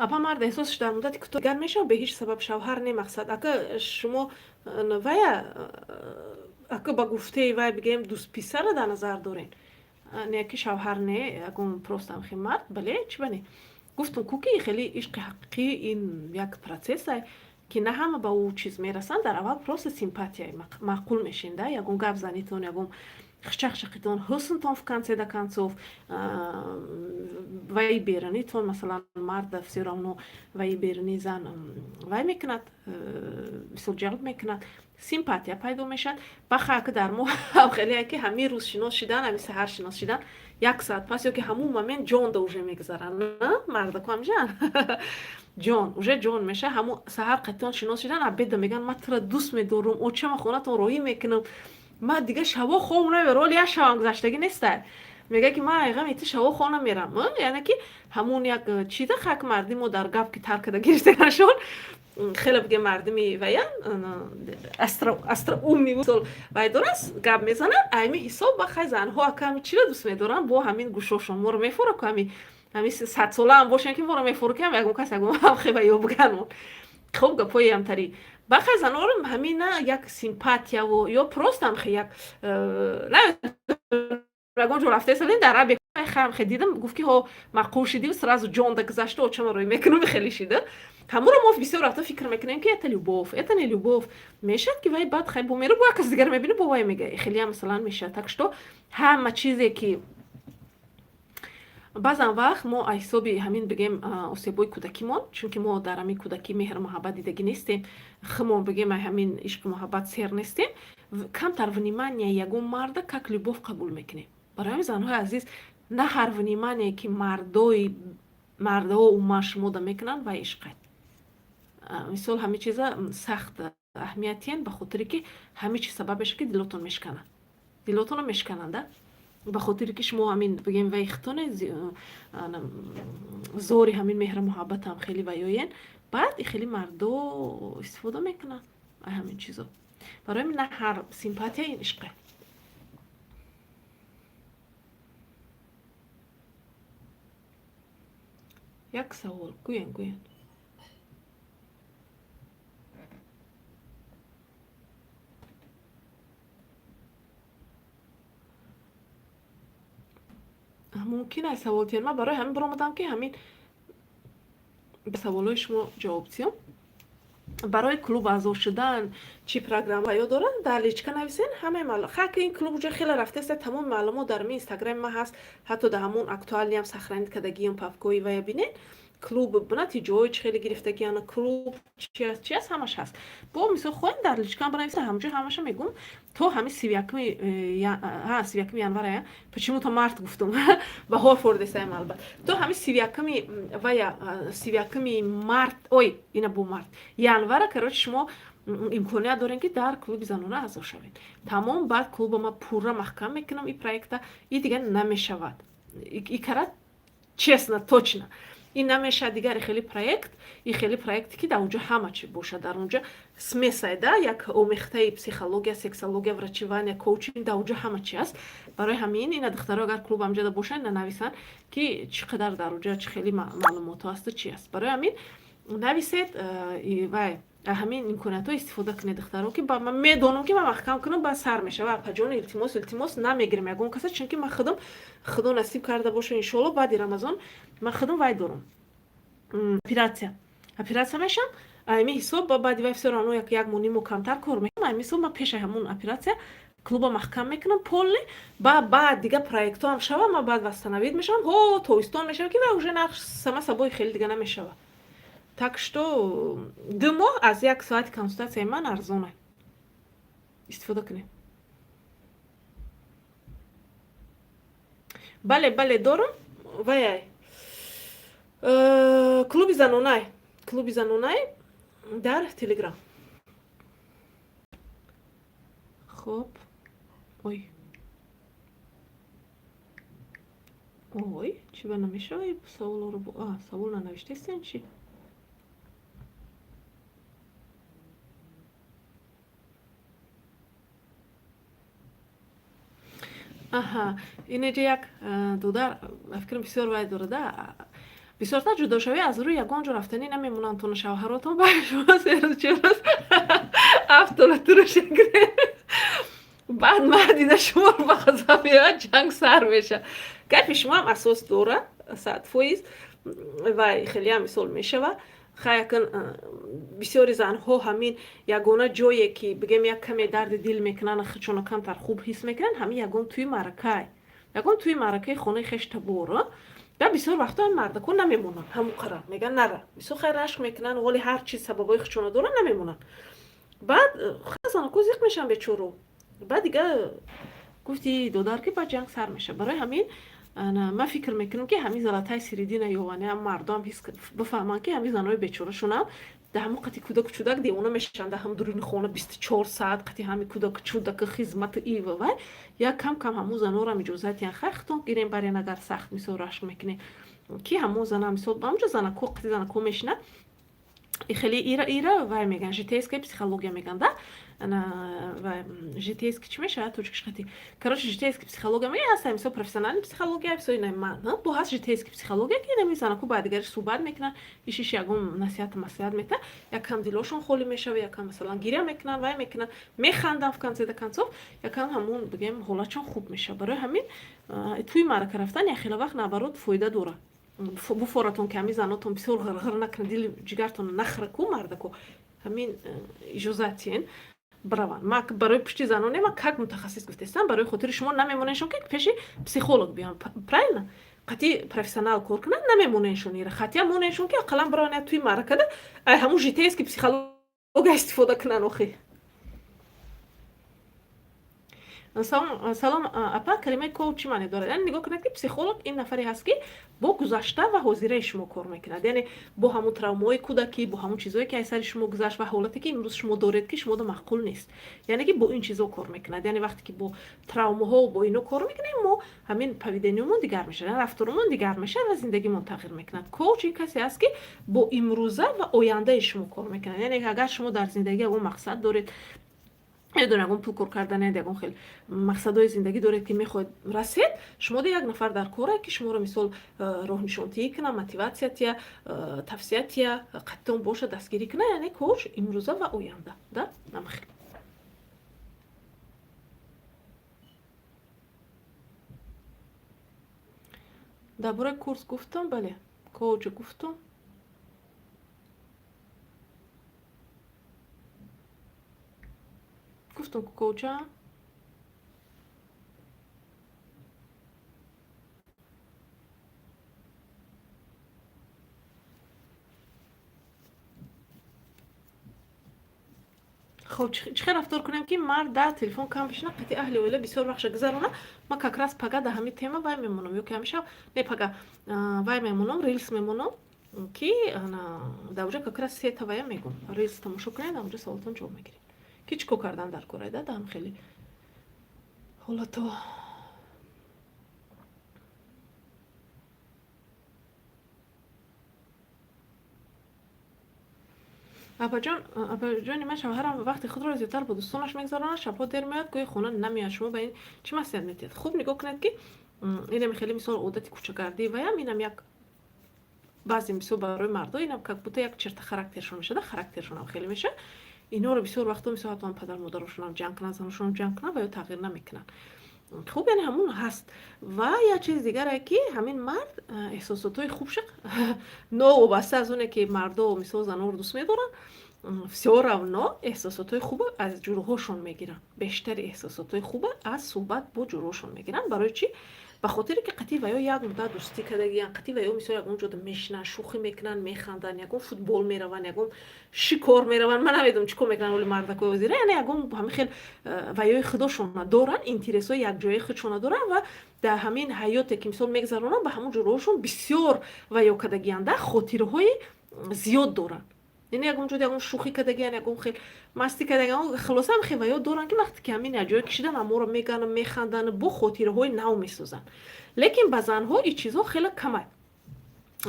Апа, мард эҳсосш дар муддати кӯтоҳ дигар мешавад, бе ҳеҷ сабаб шавҳар не мақсад. Ака, шумо вая, ака, ба гуфтаи вай бигӯем, дӯстписара дар назар дорен, не ки шавҳар, не, ягон просто ҳамхи мард. Бале, чӣ ба не? Гуфтум ку, ки хеле ишқи ҳақиқӣ ин як процесс ае, ки на ҳама ба ӯ чиз мерасанд. Дар аввал просто симпатия, маъқул мешин, да, ягон гап занитон, ягон Хчахчақитон, ҳуснтон, в конце да концов, ваи беранитон. Масалан, марда всё равно ваи берани зан вай мекунад, мисол, ҷалб мекунад, симпатия пайдо мешавад. Бахак дар мо хеле ки ҳамин рӯз шинос шидан, ҳамин саҳар шинос шидан, як соат пас ё ки ҳамун момент ҷонда уже мегузаранд. Мардаку ҳамҷан ҷон уже ҷон меша. Ҳамун саҳар қатитон шинос шидан, обеда меган: «Ман тура дӯст медорам, очама хонатон роҳӣ мекунам, ман дига шаво хоб намерам». Оли як шавам гузаштагӣ неста, мега ки ман айғами ту шаво хоб намерам. Яъне ки ҳамун як чиза хак марди мо дар гап ки тар када гирифтаганашон, хеле бигем, мардими ваян остроумный вай дораст, гап мезанад. Айми ҳисоб ба хай занҳо аками чиро дӯст медоранд? Бо ҳамин гӯшошон моро мефора ку, ҳами садсолаам бошем ки моро мефора, ки ягон кас ягон хеба ё биганмон. Хоб, гапҳои ҳамтарӣ. Бахай занҳоро ҳамина як симпатияву ё просто ҳамхе як ягон ҷо рафтаистадем, дар раби хе дидам, гуфт ки ҳо, маъқул шидӣ, сразу ҷонда гузашта, очама рӯй мекунам, хеле шида. Ҳамуро мо бисёр вақта фикр мекунем, ки это любовь. Это не любовь. Мешавад ки вай баъд хай бо меро, бо як кас дигар мебини, бо вай мега, хелеам масалан мешавад. Так что ҳама чизе ки баъзан вақт мо аз ҳисоби ҳамин, бигем, осебои кӯдакимон, чунки мо дар ҳамин кӯдакӣ меҳру муҳаббат дидагӣ нестем, химон, бигем, ҳамин ишқу муҳаббат сер нестем, камтар внимание ягон марда как любовь қабул мекунем. Барои ҳамин, занҳои азиз, на ҳар внимание ки мардои мардаҳо умуман шумода мекунанд, вай ишқай. Мисол, ҳамин чиза сахт аҳамиятиян, ба хотире ки ҳамин чиз сабаб мешавад, ки дилотон мешканад, дилотонро мешкананда, ба хотире ки шумо ҳамин, бигем, вай хитоне зори ҳамин меҳру муҳаббатам хеле ваёен. Баъд и хеле мардо истифода мекунанд ҳамин чизо. Барои ҳамин на ҳар симпатия ин ишқе. Як савол гӯен, гӯен. Мумкин аст савол диҳед. Ман барои ҳамин баромадам, ки ҳамин ба саволҳои шумо ҷавоб диҳам. Барои клуб аъзо шудан чӣ программа ё дорад, дар личка нависен. Ҳамаи хаки ин клуб уҷа хеле рафтааст, тамоми маълумот дар ми инстаграми ман ҳаст, ҳатто дар ҳамон актуальный ам сохранить кардагиам папкои вая бинед. Клуб натиҷаҳои чӣ хеле гирифтагиана, клуб чи аст, чи аст, ҳамаш ҳаст. Бо мисол, хоҳем, дар личка ам бинависед, ҳамаҷо ҳамаша мегӯм. То ҳамин 31-уми, 31-уми январая, почему-то март гуфтум, баҳор фордесаем, албат, то ҳамин 31-уми вая, 31-уми март, ой, ина бо март, январа, короче, шумо имконият дорем, ки дар клуби занона аъзо шавед. Тамом. Баъд клуба ма пурра маҳкам мекунам, и проекта и дигар намешавад, и кара честно, точно ин намешавад. Дигари хеле проект, и хеле проекте ки дар онҷо ҳама чи бошад, дар онҷо смесай да, як омехтаи психология, сексология, врачевания, коучинг, дар онҷо ҳама чи аст. Барои ҳамин ина, духтаро, агар клуб амҷода бошанд, ина нависанд, ки чӣ қадар дар онҷо чӣ хеле маълумотҳо ҳасту чи аст. Барои ҳамин нависед, вай ҳамин имкониятҳо истифода кунед, духтаро, ки ман медонам, ки ман маҳкам кунам, баъд сар мешава: «Апаҷон, илтимос, илтимос». Намегирем ягон каса, чунки ман худам, худо насиб карда боша, иншоалло, баъди Рамазон ман худам вай дорам, оператсия мешам. Ами ҳисоб баъди вай всё равно як моҳ ниму камтар кор мекунам. Ами ҳисоб ман пеши ҳамун оператсия клуба маҳкам мекунам полный. Баъд дига проектҳоам шава, ман баъд восстановить мешавам, ҳо, тобистон мешава, ки вай уже нақш сама собой хеле дига намешава. Так что 2 моҳ аз як соати консултатсияи ман арзона, истифода кунед. Бале, бале, дорам. Ваяй, клуби занонай, клуби занонай дар Телеграм. Хоб, ой, ой, чӣ ба намешава саволоро? Савол нанавиштаистен чӣ? Аҳа, инеҷа як додар, фикрам, бисёр вай дорада. Бисёртар ҷудошавӣ аз рӯи ягон ҷо рафтанӣ намемонанд тону шавҳаротон, ба шумо 3 рӯз, 4 рӯз автолатуро шакре, баъд мардида шуморо ба ғазаб меояд, ҷанг сар мешавад. Гапи шумоам асос дорад, 100%. Вай хелеам мисол мешава. Хаякн бисёри занҳо ҳамин ягона ҷое ки бигем як каме дарди дил мекунанд, худшона камтар хуб ҳис мекунанд, ҳамин ягон тӯи маъракай, ягон тӯи маъракаи хонаи хештабор. Ва бисёр вақтҳо мардако намемонанд, ҳамун қара меган нара, бисёр хайр рашк мекунанд, вале ҳар чиз сабабҳои худшона доранд, намемонанд. Баъд занако зиқ мешаванд бечоро. Баъд дига гуфти додар ки баъд ҷанг сар мешавад. Барои ҳамин ман фикр мекунам, ки ҳамин золотая середина ёвани ҳам мардуам ҳис бифаҳманд, ки ҳамин занои бечорашонам дар ҳамон қати кӯдаку чӯдак девона мешаванд, дар ҳам дуруни хона 24 саат қати ҳами кӯдаку чӯдаку хизмату ива вай, як кам кам ҳамун занорам иҷозат диҳанд, хай хитон гирем барен, агар сахт мисол рашк мекунем, ки ҳамон зана мисол ҳамунҷо занако қати занако мешинад. Хеле ира ира вай меган, житейская психология меган да, вай житейский чӣ мешавад тоҷикиш қати, короче, житейский психология мега ҳаста. Мисол, профессиональный психология, мисол, ина ман бо ҳаст житейский психология, ки инами занаку ба дигариш суҳбат мекунанд, ишиш ягон насиҳату маслиҳат мета, якам дилошон холӣ мешава, якам масалан гиря мекунанд, вай мекунанд, механданд, в конце до концов якам ҳамун бигем ҳолатшон хуб мешавад. Барои ҳамин тӯи маърака рафтан як хеле вақт наоборот фоида дорад. Буфоратон, ки ҳамин занотон бисёр ғирғир накунад, дили ҷигартон нахӯра, мардако ҳамин иҷозат тиҳен, бираванд. Ма барои пушти заноне, ма как мутахассис гуфтестам, барои хотири шумо намемоненшон, ки пеши психолог биён, правильно, қати профессионал кор кунанд, намемоненшон ира, хатия моненшон, ки ақаллан бираванд тӯи маъракада, ай ҳамун житейский психология истифода кунанд охи. Салом, апа, калимаи коуч чӣ маъне дорад? Яъне нигоҳ кунед, ки психолог ин нафаре ҳаст, ки бо гузашта ва ҳозираи шумо кор мекунад, яъне бо ҳамун травмаҳои кӯдакӣ, бо ҳамун чизое ки аз сари шумо гузашт ва ҳолате ки имрӯз шумо доред, ки шумода маъқул нест, яъне ки бо ин чизо кор мекунад. Яъне вақте ки бо травмаҳо, бо ино кор мекунем, мо ҳамин поведение мон дигар мешавад, рафторумон дигар мешавад ва зиндагимон тағйир мекунад. Коуч ин касе аст, ки бо имрӯза ва ояндаи шумо кор мекунад. Яъне агар шумо дар зиндагӣ ягон мақсад доред, медонед, ягон пул кор карданед, ягон хел мақсадҳои зиндагӣ доред, ки мехоҳед расед, шумо як нафар дар коре, ки шуморо мисол роҳнишонтиҳӣ кунад, мотиватсия тия, тавсия тия, қаттон боша, дастгирӣ кунад. Яъне коуч имрӯза ва оянда да намхел. Дар бораи курс гуфтам, бале, коуча гуфтам. Гуфтам ку коуча. Хоб, чӣ хел рафтор кунем, ки мард дар телефон кам бишина, қати аҳли оила бисёр вақша гузарона? Ма как раз пага дар ҳамин тема вай мемонам, ё ки ҳамеша не, пага вай мемонам, рилс мемонам, ки дар уҷа как раз сета вая мегум. Рилс тамошо кунед, дар уҷа саволтон ҷавоб мегиред, ки чӣ кор кардан дар кора да ҳам хеле ҳолато. Апаҷон, апаҷони ман, шавҳарам вақти худро зиёдтар бо дӯстонаш мегузаронад, шабҳо дер меояд, гоҳи хона намеояд. Шумо ба ин чӣ маслиҳат медиҳед? Хуб, нигоҳ кунед, ки инам хеле мисол одати кӯчагардӣ ваям, инам як баъзе мисол барои мардо инам как будто як черта характершон мешада, характершонам хеле мешавад. Инҳоро бисёр вақтҳо мисол ҳатман падару модарошонам ҷанг кунанд, заношонам ҷанг кунанд ва ё тағйир намекунанд. Хуб, яъне ҳамун ҳаст. Ва як чизи дигаре, ки ҳамин мард эҳсосотҳои хубша, новобаста аз оне ки мардо мисол занонро дӯст медоранд, всё равно эҳсосотҳои хуба аз ҷурӯҳошон мегиранд. Бештари эҳсосотҳои хуба аз суҳбат бо ҷурӯҳошон мегиранд. Барои чӣ? Ба хотире ки қатъи ва ё як муддат дӯстӣ кардагиянд, қатъи ва ё мисол ягон ҷода мешинанд, шӯхӣ мекунанд, механданд, ягон футбол мераванд, ягон шикор мераванд, ман намедонам чӣ кор мекунанд оли мардакои ҳозира. Яъне ягон ҳамин хел ваёи худошона доранд, интересҳои якҷояи худшона доранд ва дар ҳамин ҳаёте ки мисол мегузаронанд, ба ҳамон ҷурӯҳошон бисёр ваё кардагиянд, хотираҳои зиёд доранд. Яъне ягон ҷода ягон шӯхӣ кардагиян, ягон хел мастӣ кардагиян, хулоса ҳам хел ваё доранд, ки вақте ки ҳамин як ҷое кишидан, ҳаморо мегӯянд, механданд, бо хотираҳои нав месозанд. Лекин ба занҳо ин чизҳо хеле камай.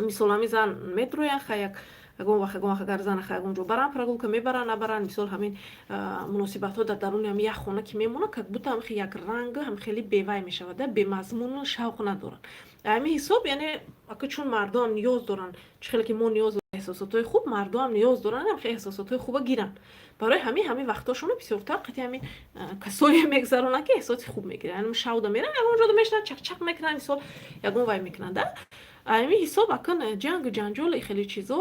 Мисол, ҳамин зан медроянд, ха, як ягон вақт агар зана ха ягон ҷо баранд, прогулка мебаранд, набаранд, мисол, ҳамин муносибатҳо дар даруни ҳамин як хона ки мемонад, как будто ҳам як ранг ҳам хеле бевай мешавад, бемазмуну шавқ надоранд. Ҳамин ҳисоб, яъне ака, чун мардоам ниёз доранд, чӣ хеле ки мо ниёз эҳсосотҳои хуб, мардоам ниёз доранд ҳам эҳсосотҳои хуба гиранд. Барои ҳамин вақтҳошонро бисёртар қати ҳамин касое мегузаронанд, ки эҳсоси хуб мегиранд. Яъне шавда меранд, ягон ҷода мешинанд, чақчақ мекунанд, мисол, ягон вай мекунанд да. Ҳамин ҳисоб акн ҷангу ҷанҷол, хеле чизо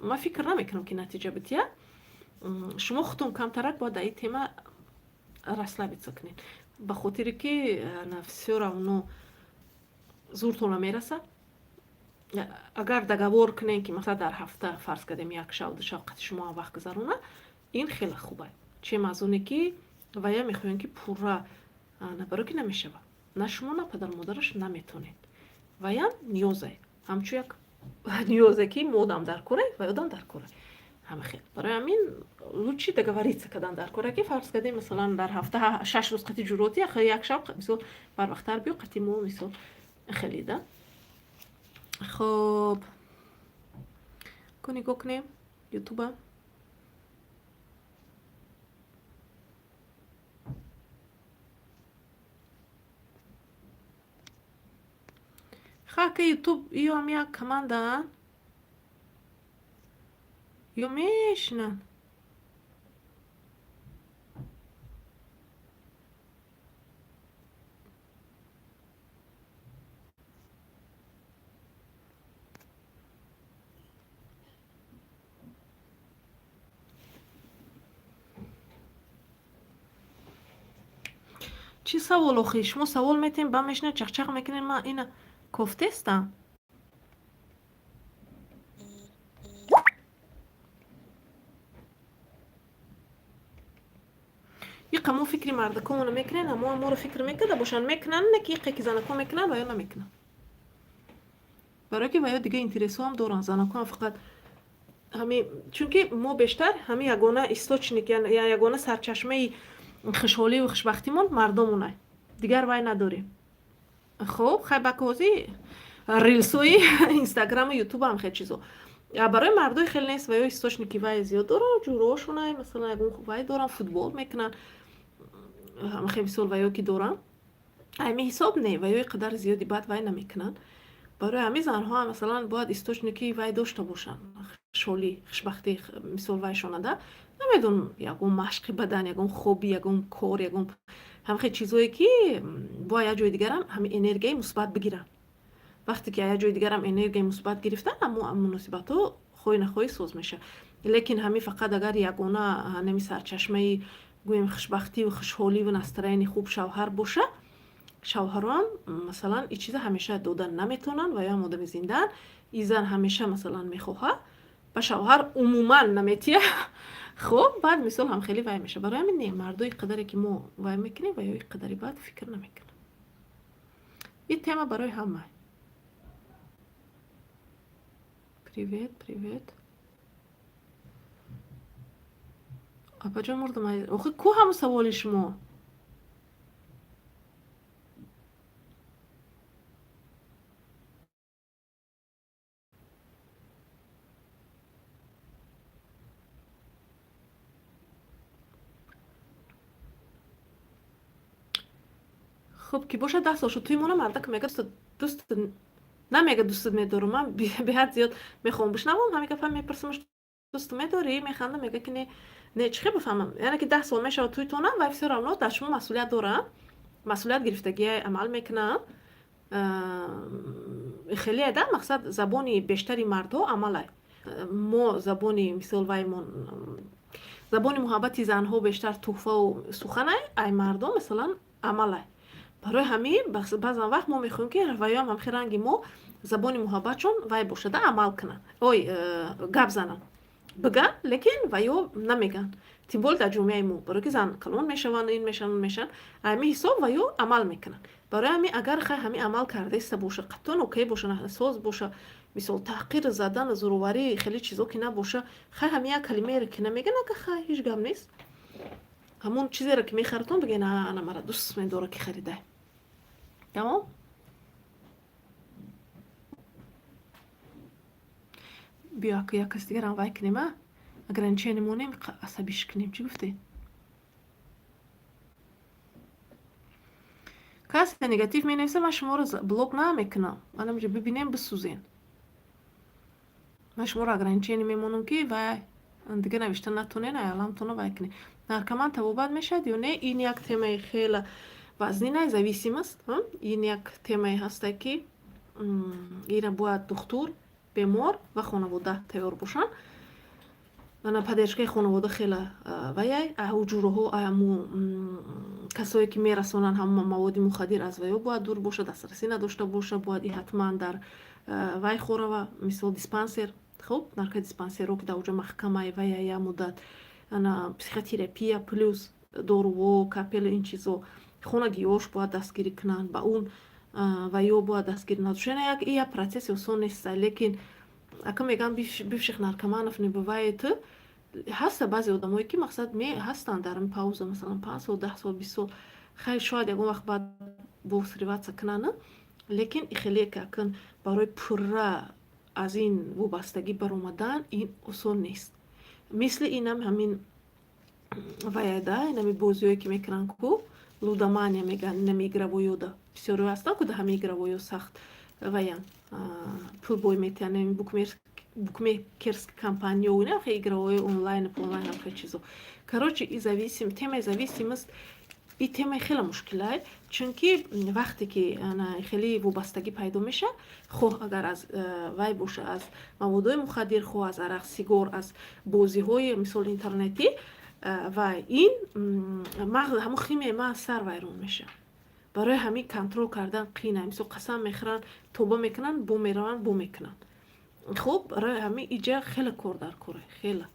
Ман фикр намекунам, ки натиҷа бития. Шумо худтон камтарак бояд дар ин тема расслабиться кунед, ба хотире ки всё равно зуртона мерасад. Агар договор кунем, ки масалан дар ҳафта, фарз кардем, як шав, 2 шав қати шумо вақт гузаронад, ин хеле хуб чем аз оне ки вая мехоҳем, ки пурра баро ки намешавад. На шумо, на падару модараш наметонед. Ваям ниёзае, ҳамчун як ниёзе, ки модам дар кора, вай одам дар кора, ҳама хел. Барои ҳамин лучше договориться кардан дар кора, ки фарз кардем, масалан, дар ҳафта 6 рӯз қати ҷуроти, як шаб, мисол, барвақттар биё қати мо, мисол, хеле да. Хоб, ку нигоҳ кунем ютуба. Хака ютуб иёам як командаан ё мешинанд. Чӣ савол охи? Шумо савол метем, ба мешина чақчақ мекунем. Ман ина кофтестам. Иқа мо фикри мардакомона мекунем, амо моро фикр мекарда бошанд, мекунанд, не ки иқе ки занако мекунанд, ва ё намекунанд, барое ки ва ё дига интересҳоам доранд. Занакоам фақат ҳами, чунки мо бештар ҳами ягона источник, ягона сарчашмаи хушҳолию хушбахтимон мардомонай, дигар вай надорем. Хоб, хай, ба ҳозӣ рилсои инстаграму ютубам хел чизо барои мардои хеле нест. Ва ё источники вай зиёд доранд, ҷуроошонай, масалан, ягон вай доранд, футбол мекунанд, хел мисол, ва ё ки доранд. Ами ҳисоб не, ва ё қадар зиёди бад вай намекунанд. Барои ҳамин занҳо, масалан, бояд источники вай дошта бошанд, хушҳолӣ, хушбахтӣ, мисол, вайшонада, намедонам, ягон машқи бадан, ягон хобби, ягон кор, ягон ҳамхел чизое, ки бояд як ҷои дигарам ҳамин энергияи мусбат бигиранд. Вақте ки як ҷои дигарам энергияи мусбат гирифтан, ҳамо муносибатҳо хоҳӣ нахоҳӣ соз мешавад. Лекин ҳамин фақат агар ягона ҳанами сарчашмаи, гӯем, хушбахтиву хушҳоливу настроени хуб шавҳар боша, шавҳароам, масалан, ин чиза ҳамеша дода наметавонанд. Ва ёам одами зиндаанд. И зан ҳамеша, масалан, мехоҳад, ба шавҳар умуман наметия. Хуб, баъд, мисол, ҳам хеле вай мешавад. Барои ҳамин не, мардои қадаре ки мо вай мекунем, ва ё қадари баъд фикр намекунам. Ин тема барои ҳама. Привет, привет, апаҷон, мурдам. Охи, ку ҳаму саволи шумо? Хуб, ки бошад, 10 сол шуд туи мона. Мардак мега, дӯст намега, дӯстат медорам. Ман беҳад зиёд мехоҳам бишнавам ҳамин гапа, мепурсамаш: дӯст медорӣ? Механда, мега, ки не. Не, чӣ хел бифаҳмам? Яъне ки 10 сол мешавад туйтона, ва всё равно дар шумо масъулият дорам, масъулият гирифтагия, амал мекунам. Хеле да мақсад, забони бештари мардҳо амалай. Мо забони, мисол, ваймон, забони муҳаббати занҳо бештар туҳфаву суханай, ай мардон, масалан, амалай. Барои ҳамин баъзан вақт мо мехоҳем, ки ваёам ҳамхел ранги мо забони муҳаббатшон вай бошада, амал кунанд, ой, гап зананд, биган, лекин ваё намеган. Тем более дар ҷомеаи мо, барое ки зан калон мешаванд, ин мешаванд, мешаванд, ҳамин ҳисоб ваё амал мекунанд. Барои ҳамин агар хай ҳамин амал кардаиста боша, қатъан окей боша, соз боша, мисол, таҳқир задан, зӯроварӣ, хеле чизо ки набоша, хай, ҳамин як калимаеро ки намеган, ага, хай, ҳеҷ гап нест. Ҳамон чизеро ки мехаратон, бигӯен: ана, мара дӯст медора, ки харидай. Тамом. Биё, ака, як кас дигарам вай кунем, а ограничение монем, асабиш кунем. Чӣ гуфтед? Касе негатив менависа, ман шуморо блок намекунам. Манамҷа бибинем, бисӯзен. Ман шуморо ограничение мемонам, ки вай дига навишта натонен, аяламтона вай кунем. Наркоман табобат мешавад ё не? Ин як темаи хела вазнинай, зависимость. Ин як темае ҳаста, ки ина бояд духтур Бемор ва хонавода тайёр бошанд. Ана поддержкаи хонавода хела ваяй, ҳуҷураҳо, аму касое ки мерасонанд ҳама маводи мухаддир, аз ваё бояд дур боша, дастрасӣ надошта боша, бояд и ҳатман дар вай хорава, мисол, диспансер, хуб, наркодиспансерҳо, ки дар оҷа маҳкамаи вая я муддат, ана психотерапия плюс доруво, капели, ин чизо, хонагиёш бояд дастгирӣ кунанд, ба он ва ё бояд дастгирӣ надошта. Як и як процесси осон нест, лекин ака мегӯям, бывших наркоманов не бывает. Ҳаста баъзе одамое, ки мақсад ҳастанд дар ин пауза, масалан, 5 сол, 10 сол, 20 сол, хайр, шояд ягон вақт баъд бо срываться кунанд, лекин хеле ки акн барои пурра аз ин вобастагӣ баромадан ин осон нест. Мисли инам ҳамин ваяда, инами бозиҳое, ки мекунанд ку, лудомания мегӯянд, инами игровойода бисёриҳо ҳастанд, ку да ҳами игровойо сахт ваян пул бой метиҳанд, букмекерский компания, ина хе игровой онлайн, онлайн, ҳам хе чизо. Короче, и зависим темаи зависимость, и темаи хеле мушкилай, чунки вақте ки хеле вобастагӣ пайдо мешавад, хоҳ агар аз вай боша, аз маводҳои мухаддир, хоҳ аз арақ, сигор, аз бозиҳои, мисол, интернетӣ, ва ин ҳамон химияи мағз сар вайрон мешавад. Барои ҳамин контрол кардан қийна. Мисол, қасам мехӯранд, тоба мекунанд, бо мераванд, бо мекунанд. Хуб, барои ҳамин иҷа хеле кор дар коре, хеле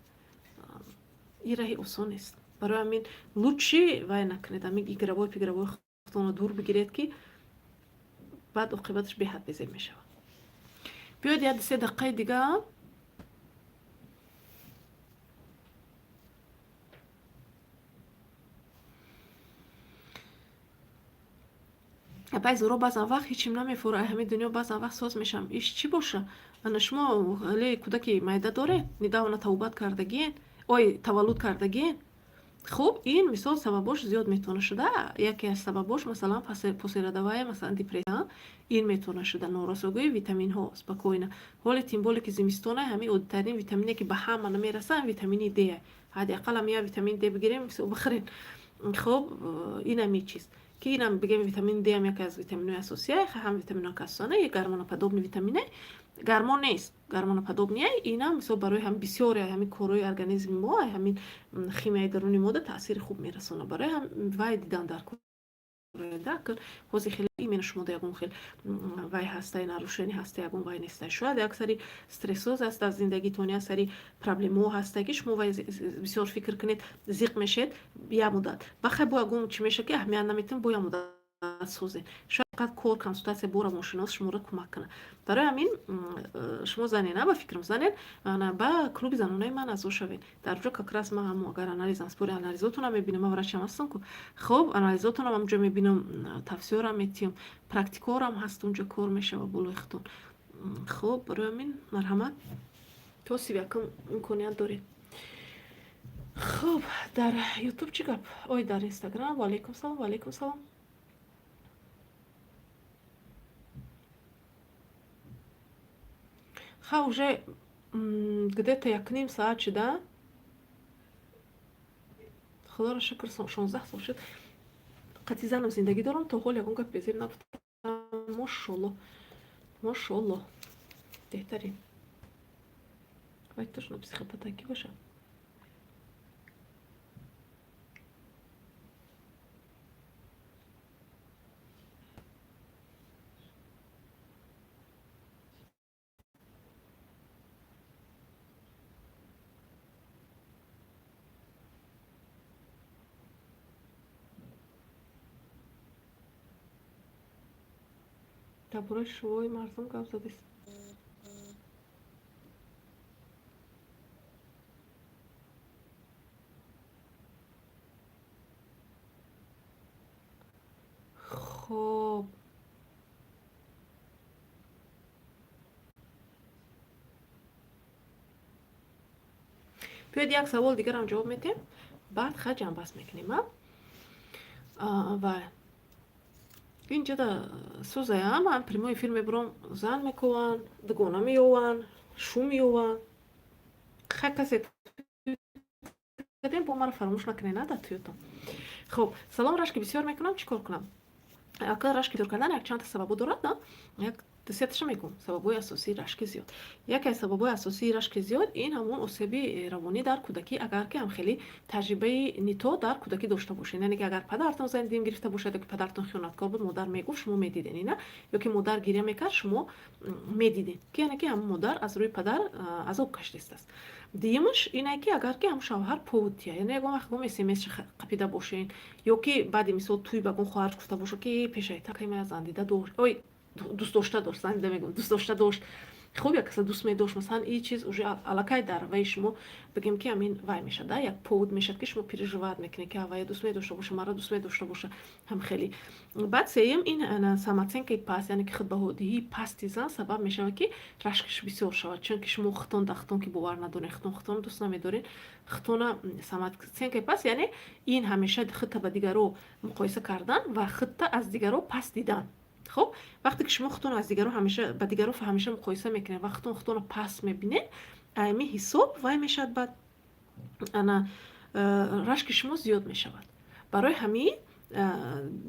и раҳи осон нест. Барои ҳамин лучше вай накунед, ҳамин игровой пигровой худтонро дур бигиред, ки баъд оқибаташ беҳад безеб мешавад. Биёед, як се дақиқаи дига. Апай Зуро, баъзан вақт ҳечим намефура, ҳамин дунё, баъзан вақт соз мешавам. Иш чӣ боша? Ана шумо ҳале кӯдаки майда доред, недавно тавбат кардагиен, ой, таваллуд кардагиен. Хуб, ин мисол сабабош зиёд метавона шуда. Яке аз сабабош, масалан, послеродовая, масалан, депрессия, ин метавона шуда, норасогии витаминҳо. Спокойно, ҳоли тем более ки зимистона, ҳамин оддитарин витамине, ки ба ҳама намераса, витамини Д. Ҳадди ақал ҳам як витамин Д бигирем, мисол, бихӯрем. Хуб, инами чиз ки инам бигем, витамини Д ҳам яке аз витаминҳои асосия, ҳам витаминҳои касона, як гормоноподобный витамине, гормон нест, гормоноподобный. Инам, мисол, барои ҳам бисёре ҳамин корҳои организми мо, ҳамин химияи даруни мода таъсири хуб мерасонад. Барои ҳам вай дидан дар ҳозир хеле именно шумо ягон хел вай ҳастай, нарушение ҳаста, ягон вай нестай. Шояд як сари стрессоз аст аз зиндагитон, як сари проблемаҳо ҳастай, ки шумо вай бисёр фикр кунед, зиқ мешед як муддат, бахай бо ягон чӣ мешавад, ки аҳамият наметиҳем, бо як муддат созед. Шояд фақат кор, консултатсия бо равоншинос шуморо кӯмак кунад. Барои ҳамин шумо занед, на ба фикрам, занед, ба клуби занонаи ман аъзо шавед. Дар ҷо как раз ман ҳамо агар анализам спори анализотонам мебинам, ман врачам ҳастам ку. Хуб, анализотонам ҳамҷо мебинам, тавсиярам метиҳам, практикорам ҳаст, унҷо кор мешава болои худтон. Хуб, барои ҳамин марҳамат, то 31-ум имконият доред. Хуб, дар Ютуб чӣ гап? Ой, дар Инстаграм. Ваалайкум салом, ваалайкум салом. Ха, уже где-то 1,5 соат шуда. Худоро шукр, 16 сол шуд қатъи занам зиндагӣ дорам, то ҳол ягон гап безеб нагуфтам. Мошолло, мошолло, беҳтарин. Вай точно психопатакӣ боша. Дар бораи шувои мардум гап задест. Хоб, биёед, як савол дигарам ҷавоб медиҳем, баъд ха ҷамъбаст мекунем. Ва инҷода сӯзаям, ман прямой эфир мебурам, зан мекуванд, дугона меёванд, шу меёванд. Ха, касе бо маро фаромӯш накунед, на дар туётон. Хуб, салом, рашки бисёр мекунам, чӣ кор кунам? Ака, рашки бисёр кардан якчандта сабабо дорад, на як. Дусеташа мегӯм. Сабабҳои асосии рашки зиёд. Яке аз сабабҳои асосии рашки зиёд ин ҳамон осеби равонӣ дар кӯдакӣ, агар ки ҳам хеле таҷрибаи не то дар кӯдакӣ дошта бошед, яъне ки агар падаратон зани дим гирифта бошад ё ки падаратон хиёнаткор буд, модар мегуфт, шумо медиден ина, ё ки модар гиря мекард, шумо медиден, ки яъне ки ҳамон модар аз рӯи падар азоб кашидааст. Дуюмаш ине, ки агар ки ҳамон шавҳар повод тия, яъне ягон вақт ягон смс қапида бошен, ё ки баъди, мисол, тӯй ба гон хоҳарш гуфта бошад, ки пешаита кайма зан дида дошт, ой, дӯст дошта дошт, зан дида мегӯм, дӯст дошта дошт. Хуб, як каса дӯст медошт, масалан, ин чиз уже аллакай дар ваи шумо, бигем ки, ҳамин вай мешад да, як повод мешад, ки шумо переживать мекунед, ки вая дӯст медошта боша, маро дӯст медошта боша ҳам хеле. Баъд сеюм ин самооценка и паст, яъне ки худбаҳодиҳии пасти зан сабаб мешавад, ки рашкиш бисёр шавад, чунки шумо худтон дар худтон ки бовар надоред, худтон худтонро дӯст намедоред, худтона самооценка и паст, яъне ин ҳамеша худта ба дигаро муқоиса кардан ва худта аз дигаро паст дидан. Хуб, вақте ки шумо худтонро аз дигаро ҳамеша ба дигаро ҳамеша муқоиса мекунед ва худтон худтонро паст мебинед, ами ҳисоб вай мешавад, баъд ана рашки шумо зиёд мешавад. Барои ҳамин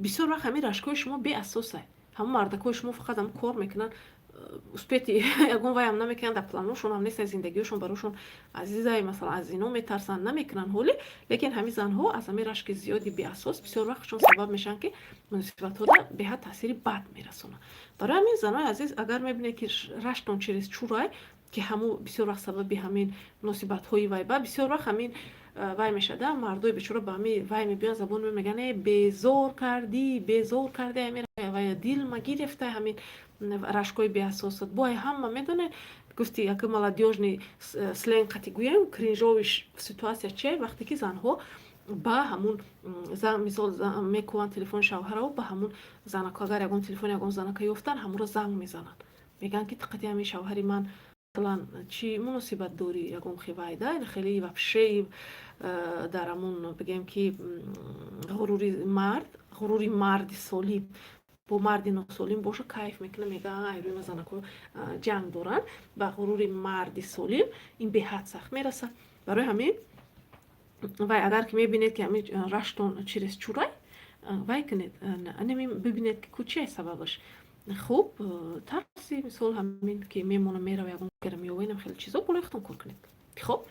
бисёр вақт ҳамин рашкҳои шумо беасосай. Ҳамон мардакҳои шумо фақат ҳам кор мекунанд, успеть ягон вайам намекунанд, дар планошон ҳам нест, зиндагиёшон барошон азизай, масалан, аз ино метарсанд, намекунанд ҳоле. Лекин ҳамин занҳо аз ҳамин рашки зиёди беасос бисёр вақтшон сабаб мешаванд, ки муносибатҳода беҳад таъсири бад мерасонанд. Барои ҳамин, занои азиз, агар мебинед, ки раштон чересчур ай, ки ҳамун бисёр вақт сабаби ҳамин муносибатҳои вай ба бисёр вақт ҳамин вай мешада, мардои бечора ба ҳамин вай мебиёнд, забон мегӯянд: «Э, безор кардӣ, безор кардӣ, ҳамин вай дилма гирифта, ҳамин рашкҳои беасосат». Бо ҳама медонед, гуфти, як молодёжный сленг қати гӯем, кринжовый ситуация чия? Вақте ки занҳо ба ҳамун, мисол, мекуванд телефони шавҳарао, ба ҳамун занако, агар ягон телефони ягон занака ёфтанд, ҳамонро занг мезананд, мегӯянд, ки қати ҳамин шавҳари ман, масалан, чӣ муносибат дорӣ, ягон хивайда. Хеле вообще дар ҳамун, бигем ки, ғурури мард, ғурури марди солим бо марди носолим боша, кайф мекунад, мега: «Ай, рӯи ма занако ҷанг доранд». Ба ғурури марди солим ин беҳад сахт мерасад. Барои ҳамин вай, агар ки мебинед, ки ҳамин раштон чересчур ай, вай кунед, анами бибинед, ки ку чия сабабаш. Хуб, тарси, мисол, ҳамин ки мемона, мерава, ягон гара меовенам, хеле чизо, болои худтон кор кунед. Хоб,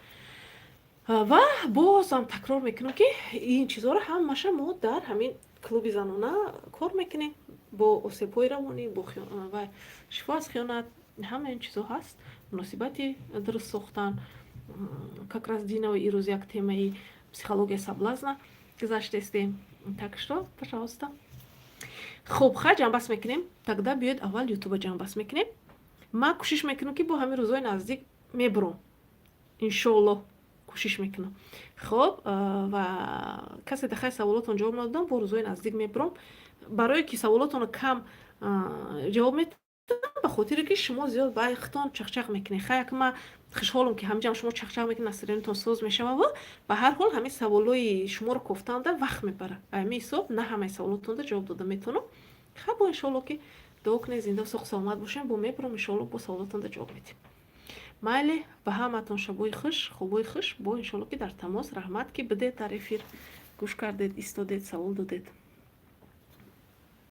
ва бозам такрор мекунам, ки ин чизҳоро ҳамаша мо дар ҳамин клуби занона кор мекунем, бо осебҳои равонӣ, бо ва шифо аз хиёнат, ҳама ин чизҳо ҳаст, муносибати дуруст сохтан. Как раз динави ирӯз як темаи психология соблазна гузаштестем, так что, пожалуйста. Хуб, хай, ҷамъбаст мекунем. Тогда биёед, аввал Ютуба ҷамъбаст мекунем. Ман кӯшиш мекунам, ки бо ҳамин рӯзҳои наздик мебуром, иншоаллоҳ, кӯшиш мекунам. Хоб, ва касе дахай саволотон ҷавоб надодам, бо рӯзҳои наздик мебуром, барое ки саволотонро кам ҷавоб метам, ба хотире ки шумо зиёд ба худтон чақчақ мекунед. Хай, як ма хушҳолам, ки ҳамҷам шумо чақчақ мекунед, настроение тон соз мешавад. Ба ҳар ҳол, ҳамин саволҳои шуморо кофтанда вақт мебарад, ҳамин ҳисоб на ҳамаи саволотонда ҷавоб дода метавонам. Хай, бо иншоалло, ки дуо кунед, зинда, соғ, саломат бошем, бо мебурам, иншоалло, бо саволотонда ҷавоб медиҳем. Майли, ба ҳаматон шабои хуш, хубои хуш, бо иншоалло, ки дар тамос. Раҳмат, ки бидед дар эфир, гӯш кардед, истодед, савол додед.